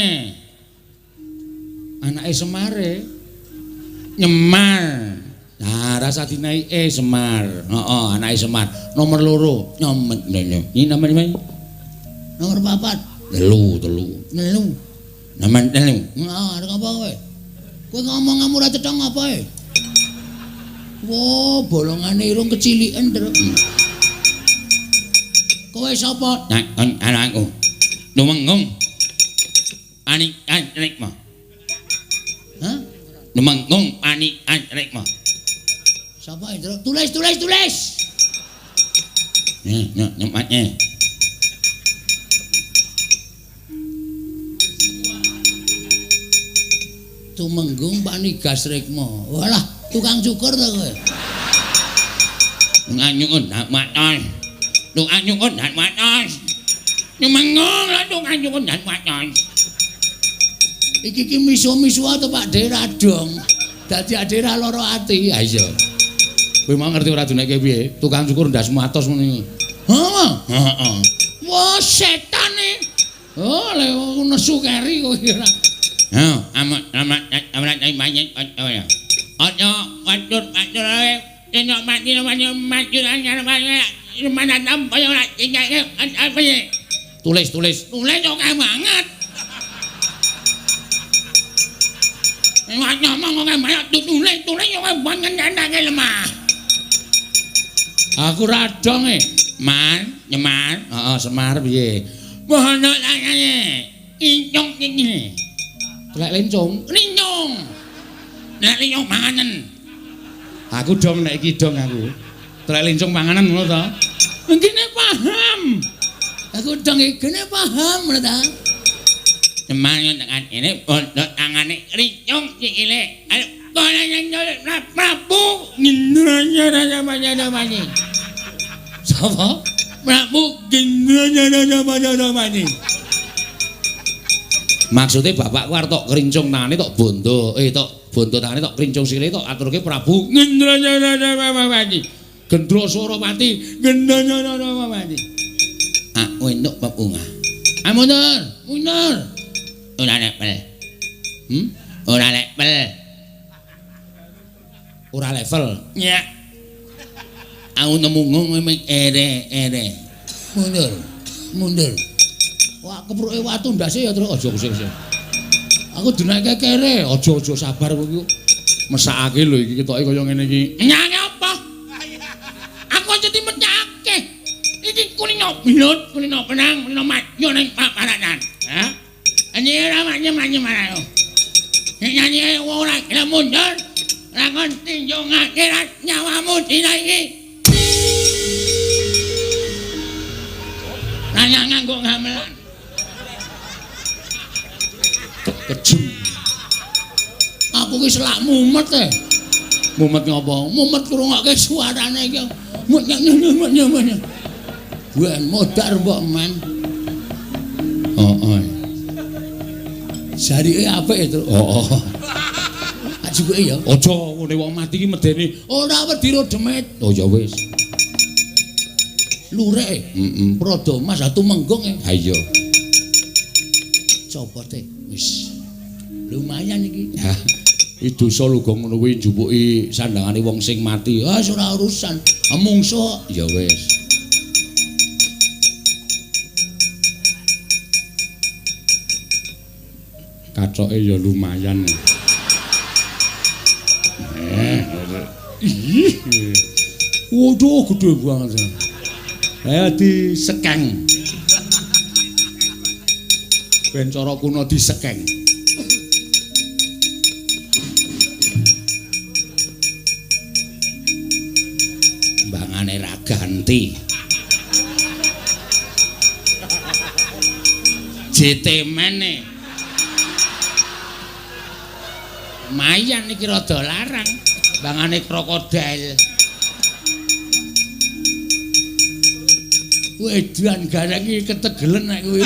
Anake Semare. Nyemar. Nah, rasa dinai Semar. Heeh, anake Semar. Nomor 2. Nyomet lho. Ini nomor 5. Nomor 4. 3, 3. 3. Nomor 3. Heeh, arep apa kowe? Kowe ngomong ora cetha ngapa e? Wah, bolongane irung keciliken, Tru. Kowe sapa? Nah, anakku. Lumenggung. Anik anrikma. Hah? Lumenggung anik anrikma. Sapa, Tru? Tulis, tulis, tulis. Nih, nih, nyematnya. Tumenggung Panigas Rikma. Walah, tukang cukur ta kowe? Nganyukun nak matos. Tukang cukur nak matos. Tumenggung lan tukang cukur nak matos. Iki ki misu-misu to Pak De radong. Dadi ade ra lara ati. Ha iya. Kowe mau ngerti ora duneke piye? Tukang cukur ndasmu atos ngene. Heeh. Heeh. Wah, setane. Oh, le nesu keri kowe ora. Heh, amat amat amat banyak ya. Aja watur watur ae. Dene mati mati mati mana tampa ora apa. Tulis tulis. Tulis oke banget. Ngomong oke banget tulis tulis oke banget nandake lemah. Aku radong e. Man, nyemar. Heeh, Semar piye? Bono tangane. Incung iki. Telek lencung, lincung. Nek lincung panganen. Aku dong nek iki dong aku. Telek lencung panganan ngono to. Ngene paham. Aku dong iki paham ngono ta. Semane tekan ini bondo tangane lincung sikile. Ayo kono nyang Prabu Ngendranya. Sapa? Prabu Ngendranya. Maksudnya bapakku arep tok krincung tangane tok bondo, tok bondo tangane tok krincung sikile tok aturke Prabu Ngendranyarapati. Gendra Surapati, Ngendranyarapati. Aku entuk pepungah. Ah mundur, mundur. Ora level. Ora level. Ora level. Ya. Aku nemu ngomong ere-ere. Mundur, mundur. Wah, kepruke watu ndase ya, Tru. Aja kusik-kusik. Aku dinaike kere, aja-aja sabar kowe iki. Mesakake lho iki ketoke kaya ngene iki. Nyane apa? Aku aja dimecake. Iki kulino belut, kulino benang, kulino madya ning paparanan. Hah? Nyanyi ora manye-manye marang. Nek nyanyi ora gelem mundur, ora kon tinjungake nyawamu dina iki. Nanya nganggo gamelan. Kejem. Aku ki selak mumet e. Mumet ngopo? Mumet ngrungokke suarane iki. Mumet. Ben modar mbok men. Heeh. Jarike apik e, Tru. Heeh. Ajuke ya. Aja ngene wong mati ki medeni. Ora wedi ro demit. Oh ya wis. Lurek. Heeh. Prada Mas Tumenggung e. Ha iya. Copote wis. Lumayan iki. Dosa lho gong ngono kuwi njupuki sandangane wong sing mati. Ah ora urusan. Mungsuh ya wis. Kacoke ya lumayan. Ih. Waduh gede banget. Ayo disekeng. Ben cara kuno disekeng. Mbangane ra ganti. JT mene. Lumayan iki rada larang. Mbangane krokodil. Wedan gareng iki ketegelen nek kuwi.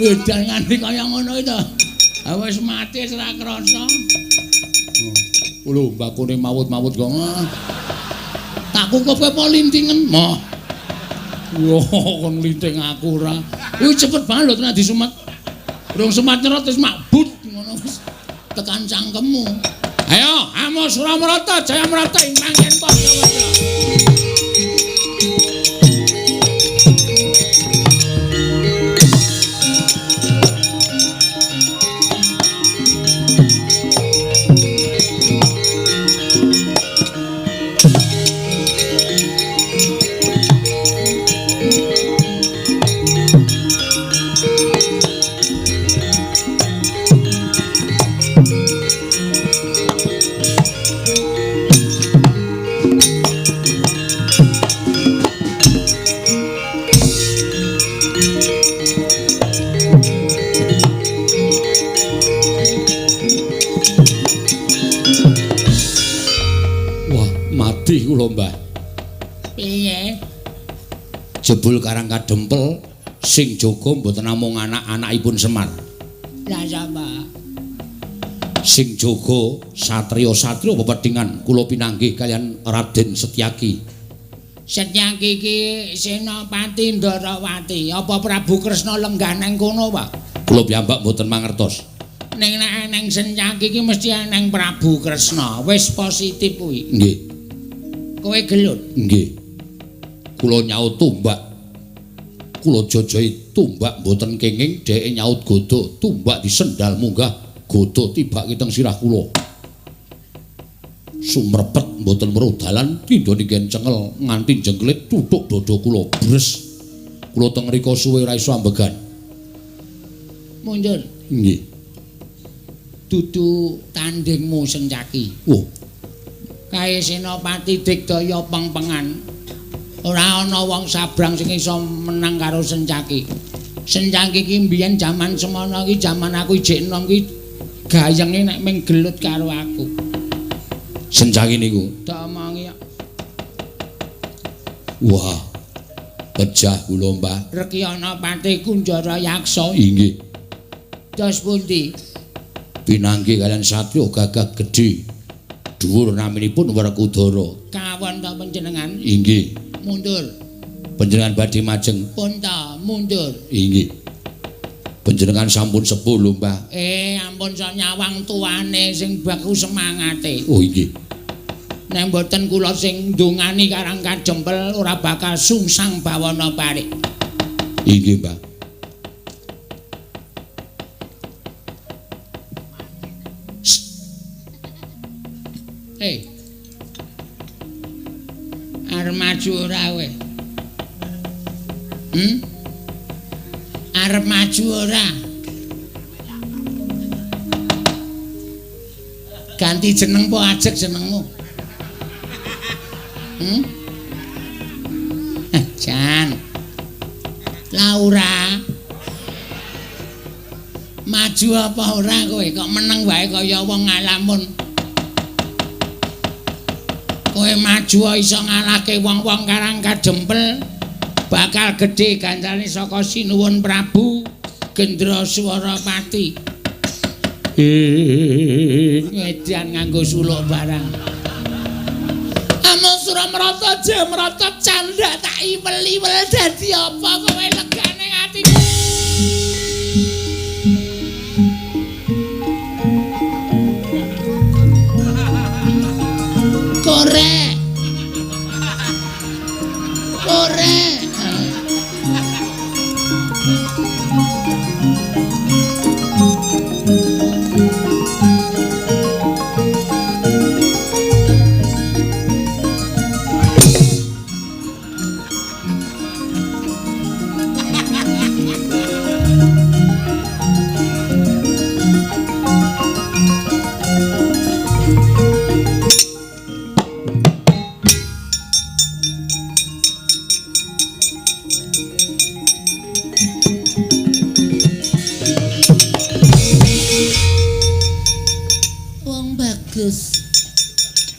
Wedan nganti kaya ngono iki to. Ha wis mati wis ora krasa. Lho mbakune mawut-mawut kok. Tak kukupke apa lintingen? Moh. Yo kon linting aku ora. Kuwi cepet banget lho tenan disumet. Durung sumat nyerot wis makbut ngono wis tekan cangkemmu. Ayo, Amo Suramarata, Jayamrata ing manggen padha-padha. Kula Mbah. Piye? Jebul Karang Kadempel sing jaga mboten namung anak-anakipun Semar. Lah sapa? Sing jaga satriya-satriya pepedhingan kula pinanggih kaliyan Raden Setyaki. Setyaki iki Senopati Ndarawati. Apa Prabu Kresna lenggah nang kono, Pak? Kula piyambak mboten mangertos. Ning nek eneng Setyaki iki mesti eneng Prabu Kresna. Wis positif kuwi. Nggih. Kowe gelut? Nggih. Kula nyaut tombak. Kula jajahi tombak mboten kenging, dheke nyaut godhog, tombak disendal munggah, godhog tibake teng sirah kula. Sumrepet mboten weruh dalan, tindha ninggen cengel nganti jengklit tutuk dada kula bres. Kula teng mriku suwe ora iso ambegan. Mundur. Nggih. Dudu tandingmu Sencaki. Oh. Kae Senopati Digdaya pengpengan. Ora ana wong sabrang sing iso menang karo Sencaki. Sencaki iki mbiyen jaman semono iki jaman aku ijek enom iki gayenge nek ming gelut karo aku. Sencaki niku tak omongi. Wah. Pejah kula, Mbah. Rekyana Pati Kunjara Yaksa. Inggih. Dos pundi? Pinanggih kaliyan satriya gagah gedhe. Dhuwur naminipun Werkudara. Kawon ta panjenengan? Inggih. Mundur. Panjenengan badhe majeng. Pun ta, mundur. Inggih. Panjenengan sampun sepuh lho, Mbah. Ampun sok nyawang tuane sing baku semangate. Oh, inggih. Nek mboten kula sing ndongani Karang Kadempel ora bakal sungsang bawana parik. Inggih, Mbah. Hei. Arep maju ora kowe? Arep maju ora? Ganti jeneng po ajeg jenengmu? Jan. Laura. Maju apa ora kowe? Kok meneng wae kaya wong ngalamun. Kowe maju iso ngalahke wong-wong Karang Kadempel. Bakal gedhe gancane saka Sinuwun Prabu Gendra Swarapati. Ngedan nganggo suluk barang. Amung Suramarata Jamarata candhak tak iwel-iwel dadi apa kowe legane atiku. Korek. Korek.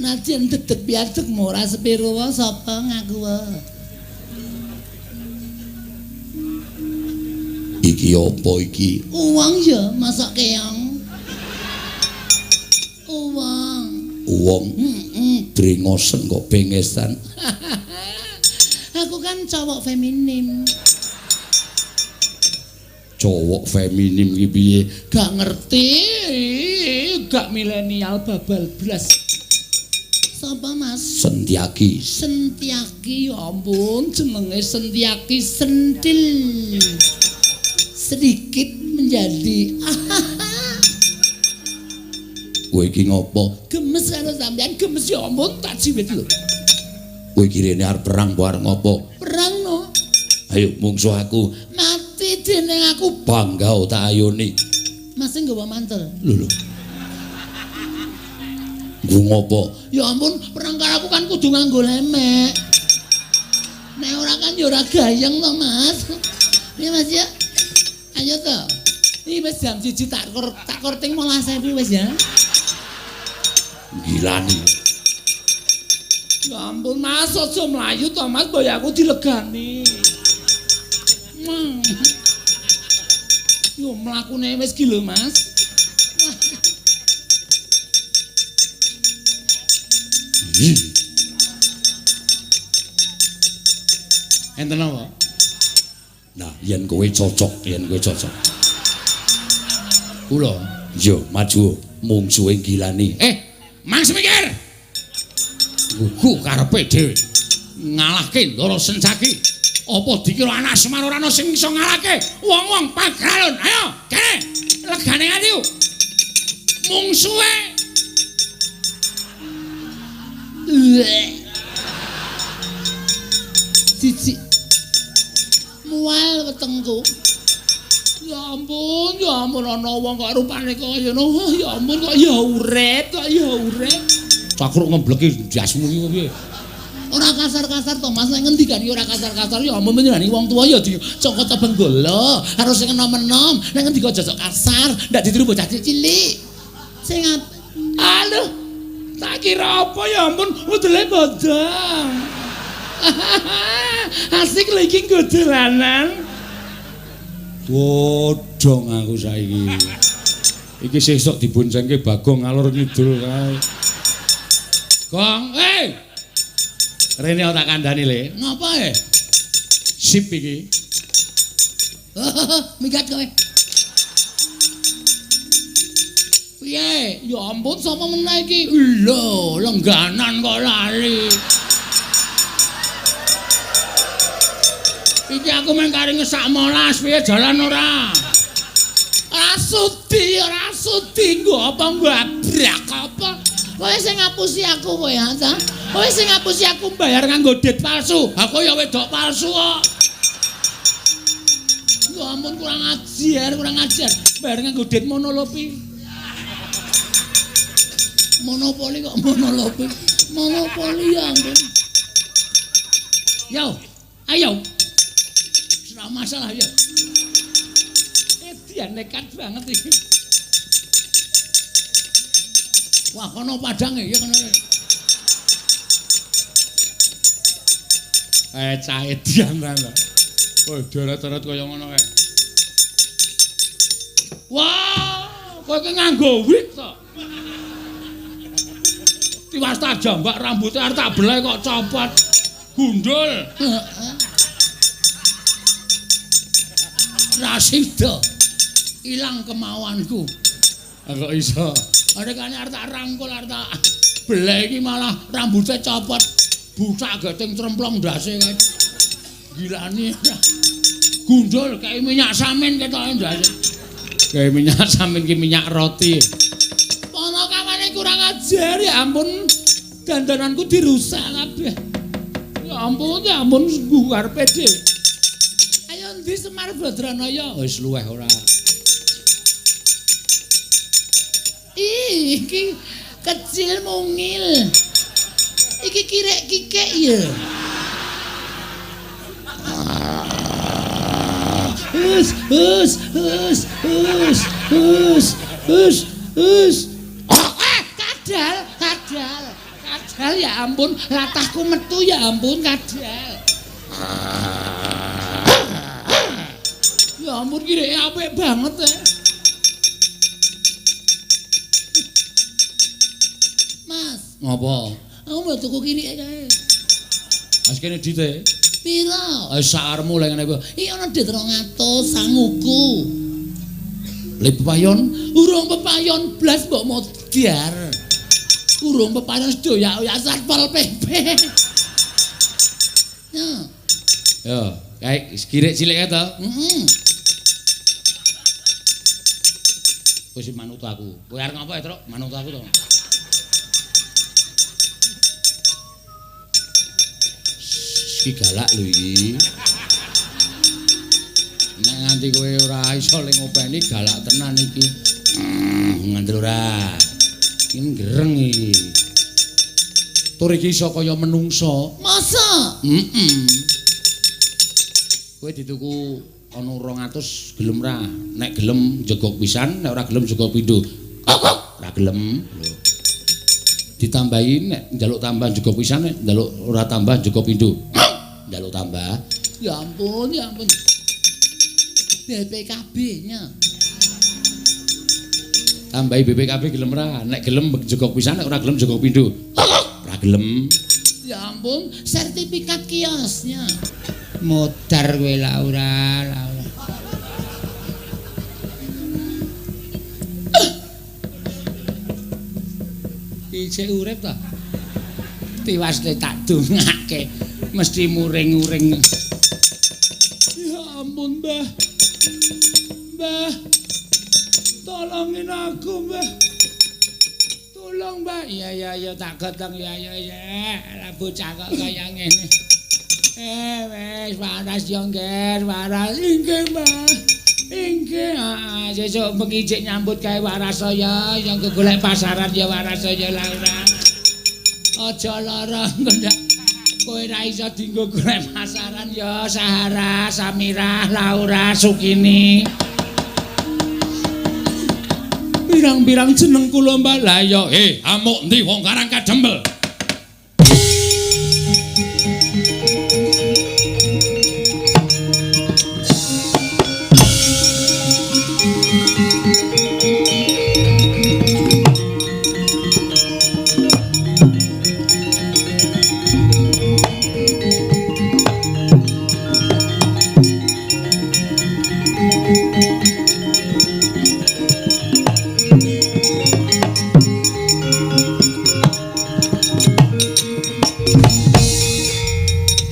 Najan dedeg piadeg ora sepiro wae sapa ngaku wae. Iki apa iki? Uwong ya, masak keong. Uwong. Uwong. Heeh. Brengosen kok bengesan. Aku kan cowok feminim. Cowok feminim iki piye? Gak ngerti, gak milenial babal blas. Sapa Mas? Sentiaki. Sentiaki, ya ampun, jenenge Sentiaki sentil. Sedikit menjadi. Kowe iki ngopo? Gemes karo sampean, gemes ya ampun tak jiwit lho. Kowe iki rene arep perang apa arep ngopo? Perang no. Ayo mungsuh aku. Mati dening aku bangga tak ayoni. Mas nggawa mantel. Lho lho. Nggo ngopo? Ya ampun, perang karo aku kan kudu nganggo lemek. Nek ora kan ya ora gayeng to, Mas. Ya Mas ya. Ayo to. Iki wis jam 1 tak korting 15.000 wis ya. Gilani. Ya ampun, Mas, aja mlayu to, Mas, boy aku dilegani. Yo mlakune wis ki lho, Mas. Enten apa? Nah, yen kowe cocok, yen kowe cocok. Kula, yo maju mungsuhe Gilani. Mang Semikir. Gugu karepe dhewe. Ngalahke Ndara Sencaki. Apa dikira anak Semar ora ana sing iso ngalahke wong-wong Pagralon? Ayo, kene. Legane atiku. Mungsuhe. Siji. Mual wetengku. Ya ampun ana wong kok rupane kaya ngono. Ya ampun kok ya urip, kok ya urip. Cakruk ngembleki ndasmu iki piye? Ora kasar-kasar to Mas, nek ngendikan ora kasar-kasar ya ampun menyenani wong tuwa ya dicokot benggala, harus sing enom-enom. Nek ngendika aja sok kasar, ndak ditiru bocah cilik. Sing aduh, tak kira apa ya ampun, udele bodong. Asik lho iki nggo dolanan. Bodong aku saiki. Iki sesuk diboncengke Bagong ngalor ngidul kae. Gong, eh. Rene tak kandhani le. Ngapa e? Sip iki. Minggat kowe. Piye? Ya ampun sapa meneh iki? Lho, lengganan kok lali. Iki aku mung kari ngesak molas, piye jalan ora? Ora sudi, ora sudi nggo apa ngabrak apa? Kowe sing ngapusi aku kowe ya, ta? Kowe sing ngapusi aku bayar nganggo dit palsu. Aku ya wedok palsu kok. Ya ampun kurang ajar, kurang ajar. Bayar nganggo dit monolopi. Monopoli kok monolopi. Monopoli ya ampun. Yo, ayo. Ora masalah ya. Dia nekat banget iki. Wah, kono padange ya kono. Cah edian ta lho. Kowe deret-deret kaya ngono kae. Wah, kowe iki nganggo wig to. Tiwas tak jambak rambute arep tak belai kok copot. Gundul. Heeh. Rasida ilang kemauanku. Kok iso? Adekane arep tak rangkul arep tak Belek iki malah rambute copot. Bucak geting tremplong ndase kae. Gilani. Gundul kae minyak samin ketoke ndase. Kae minyak samin ki minyak roti. Ponokawane kurang ajar ya ampun. Dandananku dirusak kabeh. Ya ampun, ya ampun karepe dhewe. Ayo ndi Semar Badranaya? Wis luweh ora. Ih, iki kecil mungil. Iki kirek kikek ya. Hus, hus, hus, hus, hus, hus, hus. Kadal, kadal, kadal ya ampun, latahku metu ya ampun kadal. Ya ampun kireke apik banget ya. Mas, ngopo? Aku mau tuku kirike kae. Wis kene dite. Pira? Wis sakarepmu lek ngene kuwi. Iki ana dit 200 sanguku. Le pepayon? Urung pepayon blas mbok modar. Urung pepayon sedoyak-oyak Satpol PP. Ya. Yo, kae kirik cilik kae to? Heeh. Kowe sing manut aku. Kowe arep ngopo ya, Truk? Manut aku to. Iki galak lho iki. Nek nganti kowe ora iso le ngopeni galak tenan iki. Ngandel ora. Iki gereng iki. Tur iki iso kaya menungso. Masa? Heeh. Kowe dituku ana 200 gelem ra? Nek gelem jegok pisan, nek ora gelem jegok pindho. Ora gelem. Lho. Ditambahi nek njaluk tambah jegok pisan, nek njaluk ora tambah jegok pindho. Njaluk tambah. Ya ampun, ya ampun. BPKB-nya. Tambahi BPKB gelem ra? Nek gelem jegok pisan, nek ora gelem jegok pindho. Ora gelem. Ya ampun, sertifikat kiosnya. Modar kowe Laura, Laura. Isih urip ta? Tiwas le tak dongake, mesti muring-uring. Ya ampun, Mbah. Mbah. Tolongin aku, Mbah. Tolong, Mbah. Iya, iya, iya, tak gotong ya, ya, ya. Lah bocah kok kaya ngene. Wis waras yo, Ngger, waras. Inggih, Mbah. Inggih, heeh, sesuk bengi jek nyambut gawe waras saya, yang golek pasaran ya waras saya Laura. Aja lara engko ndak kowe ra iso dienggo golek pasaran ya Sahara, Samirah, Laura, Sukini. Pirang-pirang jeneng kula Mbah. Lah ya, amuk ndi wong Karang Kadempel?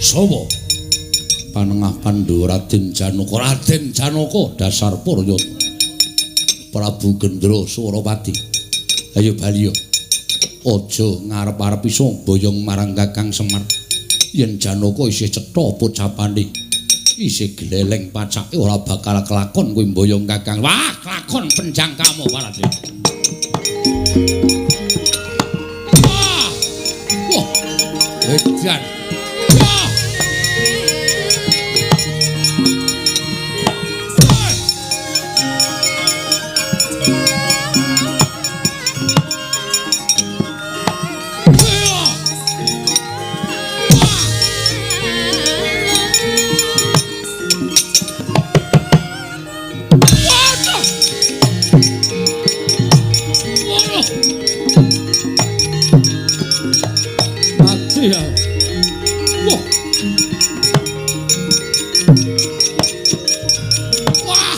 Sawa panengah Pandhawa Raden Janaka. Raden Janaka dasar Puryata Prabu Gendra Surapati. Ayo bali yo. Aja ngarep-arep iso mboyong marang Kakang Semar. Yen Janaka isih cetha pocapane, isih gleleng pacake ora bakal kelakon kuwi mboyong Kakang. Wah, kelakon penjangkamu Raden. Wah. Wah. Edan. Wah! Wah!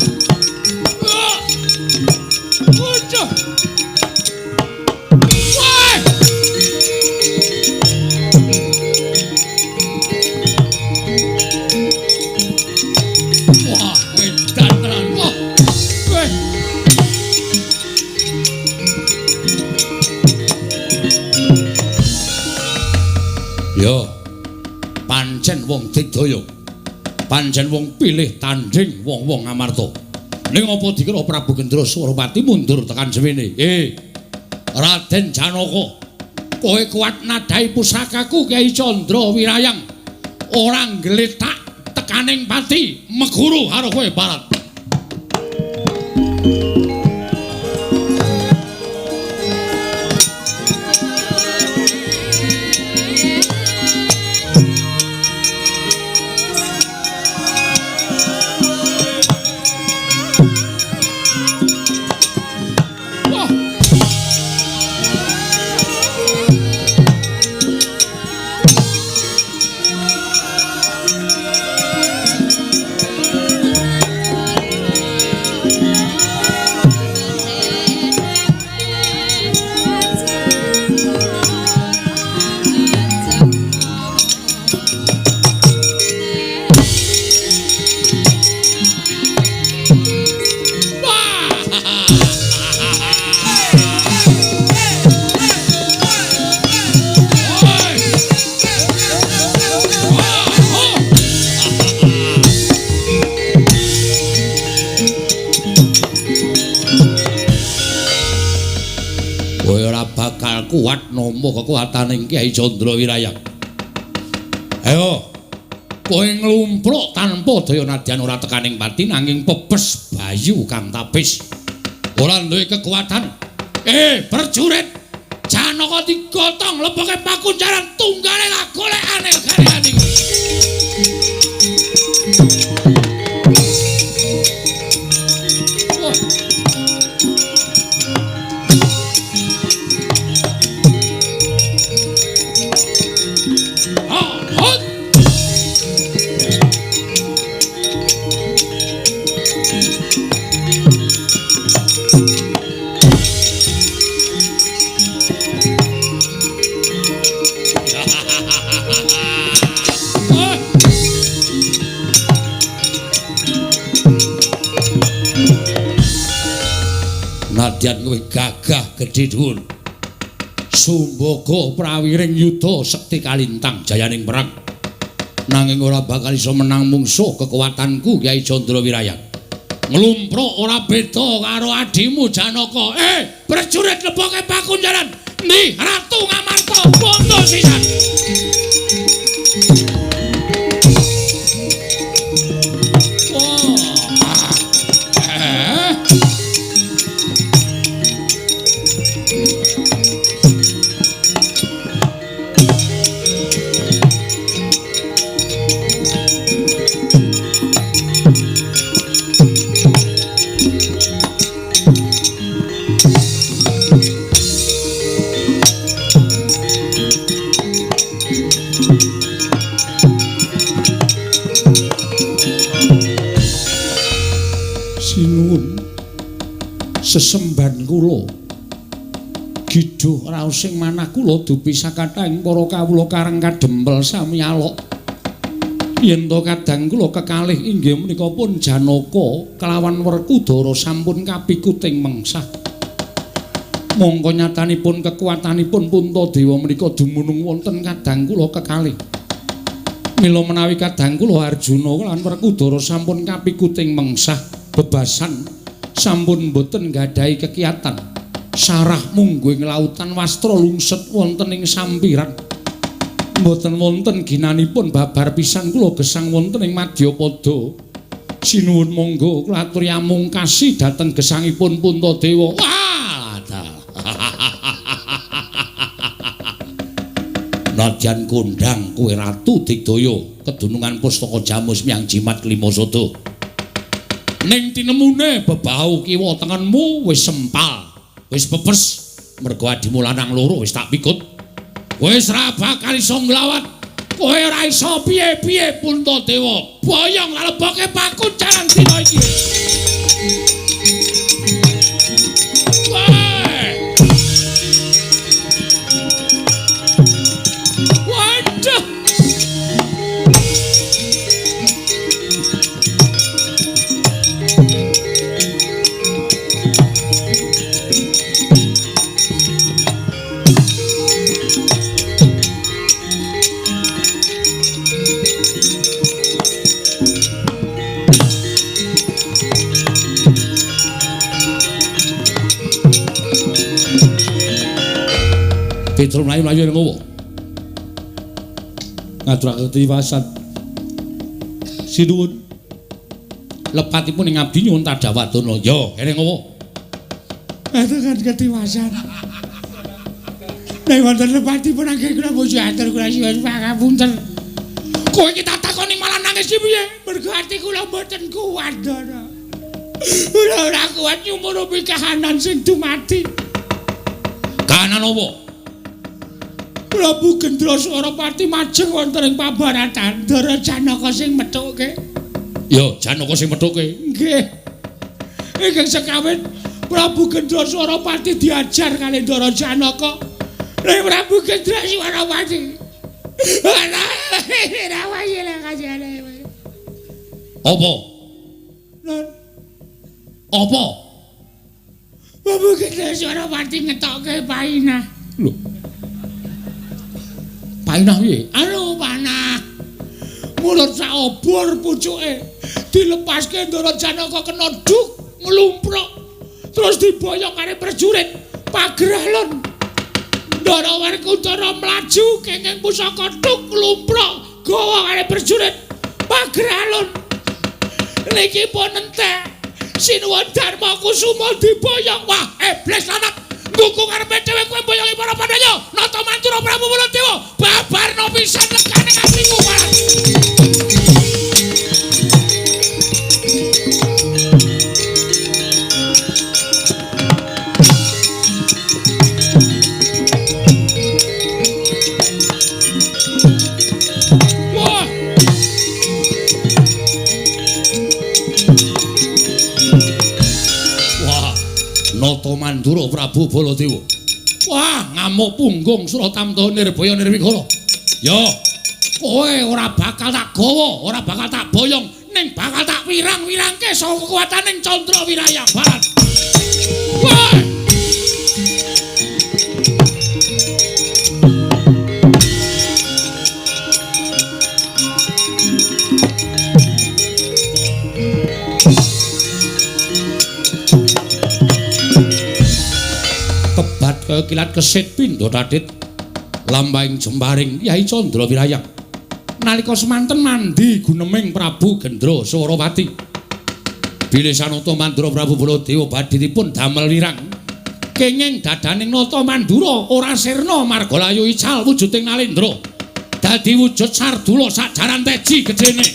Yo. Pancen wong digdaya. Pancen wong pilih tanding wong-wong Amarta. Ning apa dikira Prabu Gendra Surapati mundur tekan semene? Raden Janaka, kowe kuat nadhahi pusakaku Kyai Candra Wirayang. Ora nggletak tekaning pati, meguru karo kowe Barat. Kuat nampa kekuatane Kyai Candra Wirayang. Ayo, kowe nglumpruk tanpa daya nadyan ora tekaning pati nanging pepes bayu kang tapis. Ora duwe kekuatan. Prajurit, Janaka digotong leboke pakunjaran tunggale kagolekane gegane. Nadyan kowe gagah gedhe dhuwur. Sumbaga prawiring yuda sekti kalintang jayaning perang. Nanging ora bakal iso menang mungsuh kekuatanku Kyai Candra Wirayang. Nglumpruk ora beda karo adimu Janaka. Prajurit leboke pakunjaran. Ndi Ratu Ngamarta bondo sisan. Sinuwun sesemban kula gidhuh raos sing manah kula dupi sakathahing para kawula karang kadempel sami alok. Yen to kadang kula kekalih inggih menika pun Janaka kelawan Werkudara sampun kapikuting mengsah. Mongko nyatanipun kekuatanipun Puntadewa menika dumunung wonten kadang kula kekalih. Mila menawi kadang kula Arjuna lan Werkudara sampun kapikuting mengsah bebasan sampun boten nggadahi kekiatan. Sarah mungguh ing lautan wastra lungset wonten ing sampiran. Mboten wonten ginanipun babar pisan kula gesang wonten ing madyapada. Sinuwun monggo kula aturi amungkasi dhateng gesangipun Puntadewa. Wah! Nadyan kondhang kowe ratu digdaya kedunungan pustaka jamus miyang jimat kelima sada. Ning tinemune bebau kiwa tengenmu wis sempal, wis pepes mergo adimu lanang loro wis tak pikut. Wis ra bakal iso nglawat. Kowe ora iso piye-piye Puntadewa. Boyong leboke pakunjaran dina iki. Waduh. Mitra mlayu-mlayu ning ngowo. Ngaturake tiwasan. Sinuwun. Lepatipun ing abdi nyuwun tadhawadana. Ya, kene ngowo. Ngaturaken ketiwasan. Nek wonten lepatipun anggen kula muji atur kula nyuwun pangapunten. Kowe iki tak takoni malah nangis iki piye? Mergo ati kula mboten kuat, Ndara. Kula ora kuat nyumurupi kahanan sing dumadi. Kahanan apa? Prabu Gendra Swarapati majeng wonten ing pabaratan. Ndara Janaka sing methukke. Ya, Janaka sing methukke. Nggih. Ingkang sekawin Prabu Gendra Swarapati diajar kali Ndara Janaka. Nek Prabu Gendra Swarapati. Apa? Apa? Prabu Gendra Swarapati ngetokke painah. Lho. Painah piye? Anu panah. Mulut sak obor pucuke dilepaske Ndara Janaka kena duk nglumpruk. Terus diboyong karo prajurit Pageralon. Ndara Werkudara mlaju kenging pusaka duk nglumpruk gawa karo prajurit Pageralon. Niki pun entek. Sinuwun Darma Kusuma diboyong. Wah, iblis lanang. Nggugu karepe dhewe kowe mboyongi para Pandhawa. Nata Mantura Prabu Baladewa babarno pisan legane atiku marang. Wah. Wah, Nata Mandura Prabu Baladewa. Wah, ngamuk punggung Suratamta Nirbaya Nirwikara. Ya, kowe ora bakal tak gawa, ora bakal tak boyong, ning bakal tak wirang-wirangke saka kekuwataning Candra Wiraya Barat. Wah! Kebat kaya kilat kesit pindha tadhit lampahing jemparing Kyai Candra Wirayang. Nalika semanten mandi guneming Prabu Gendra Swarawati. Bilih sanata Mandura Prabu Baladewa badhe dipun damel wirang. Kenging dadaning Nata Mandura ora sirna marga layu ical wujuding Nalendra. Dadi wujud sardula sajaran teji gedene.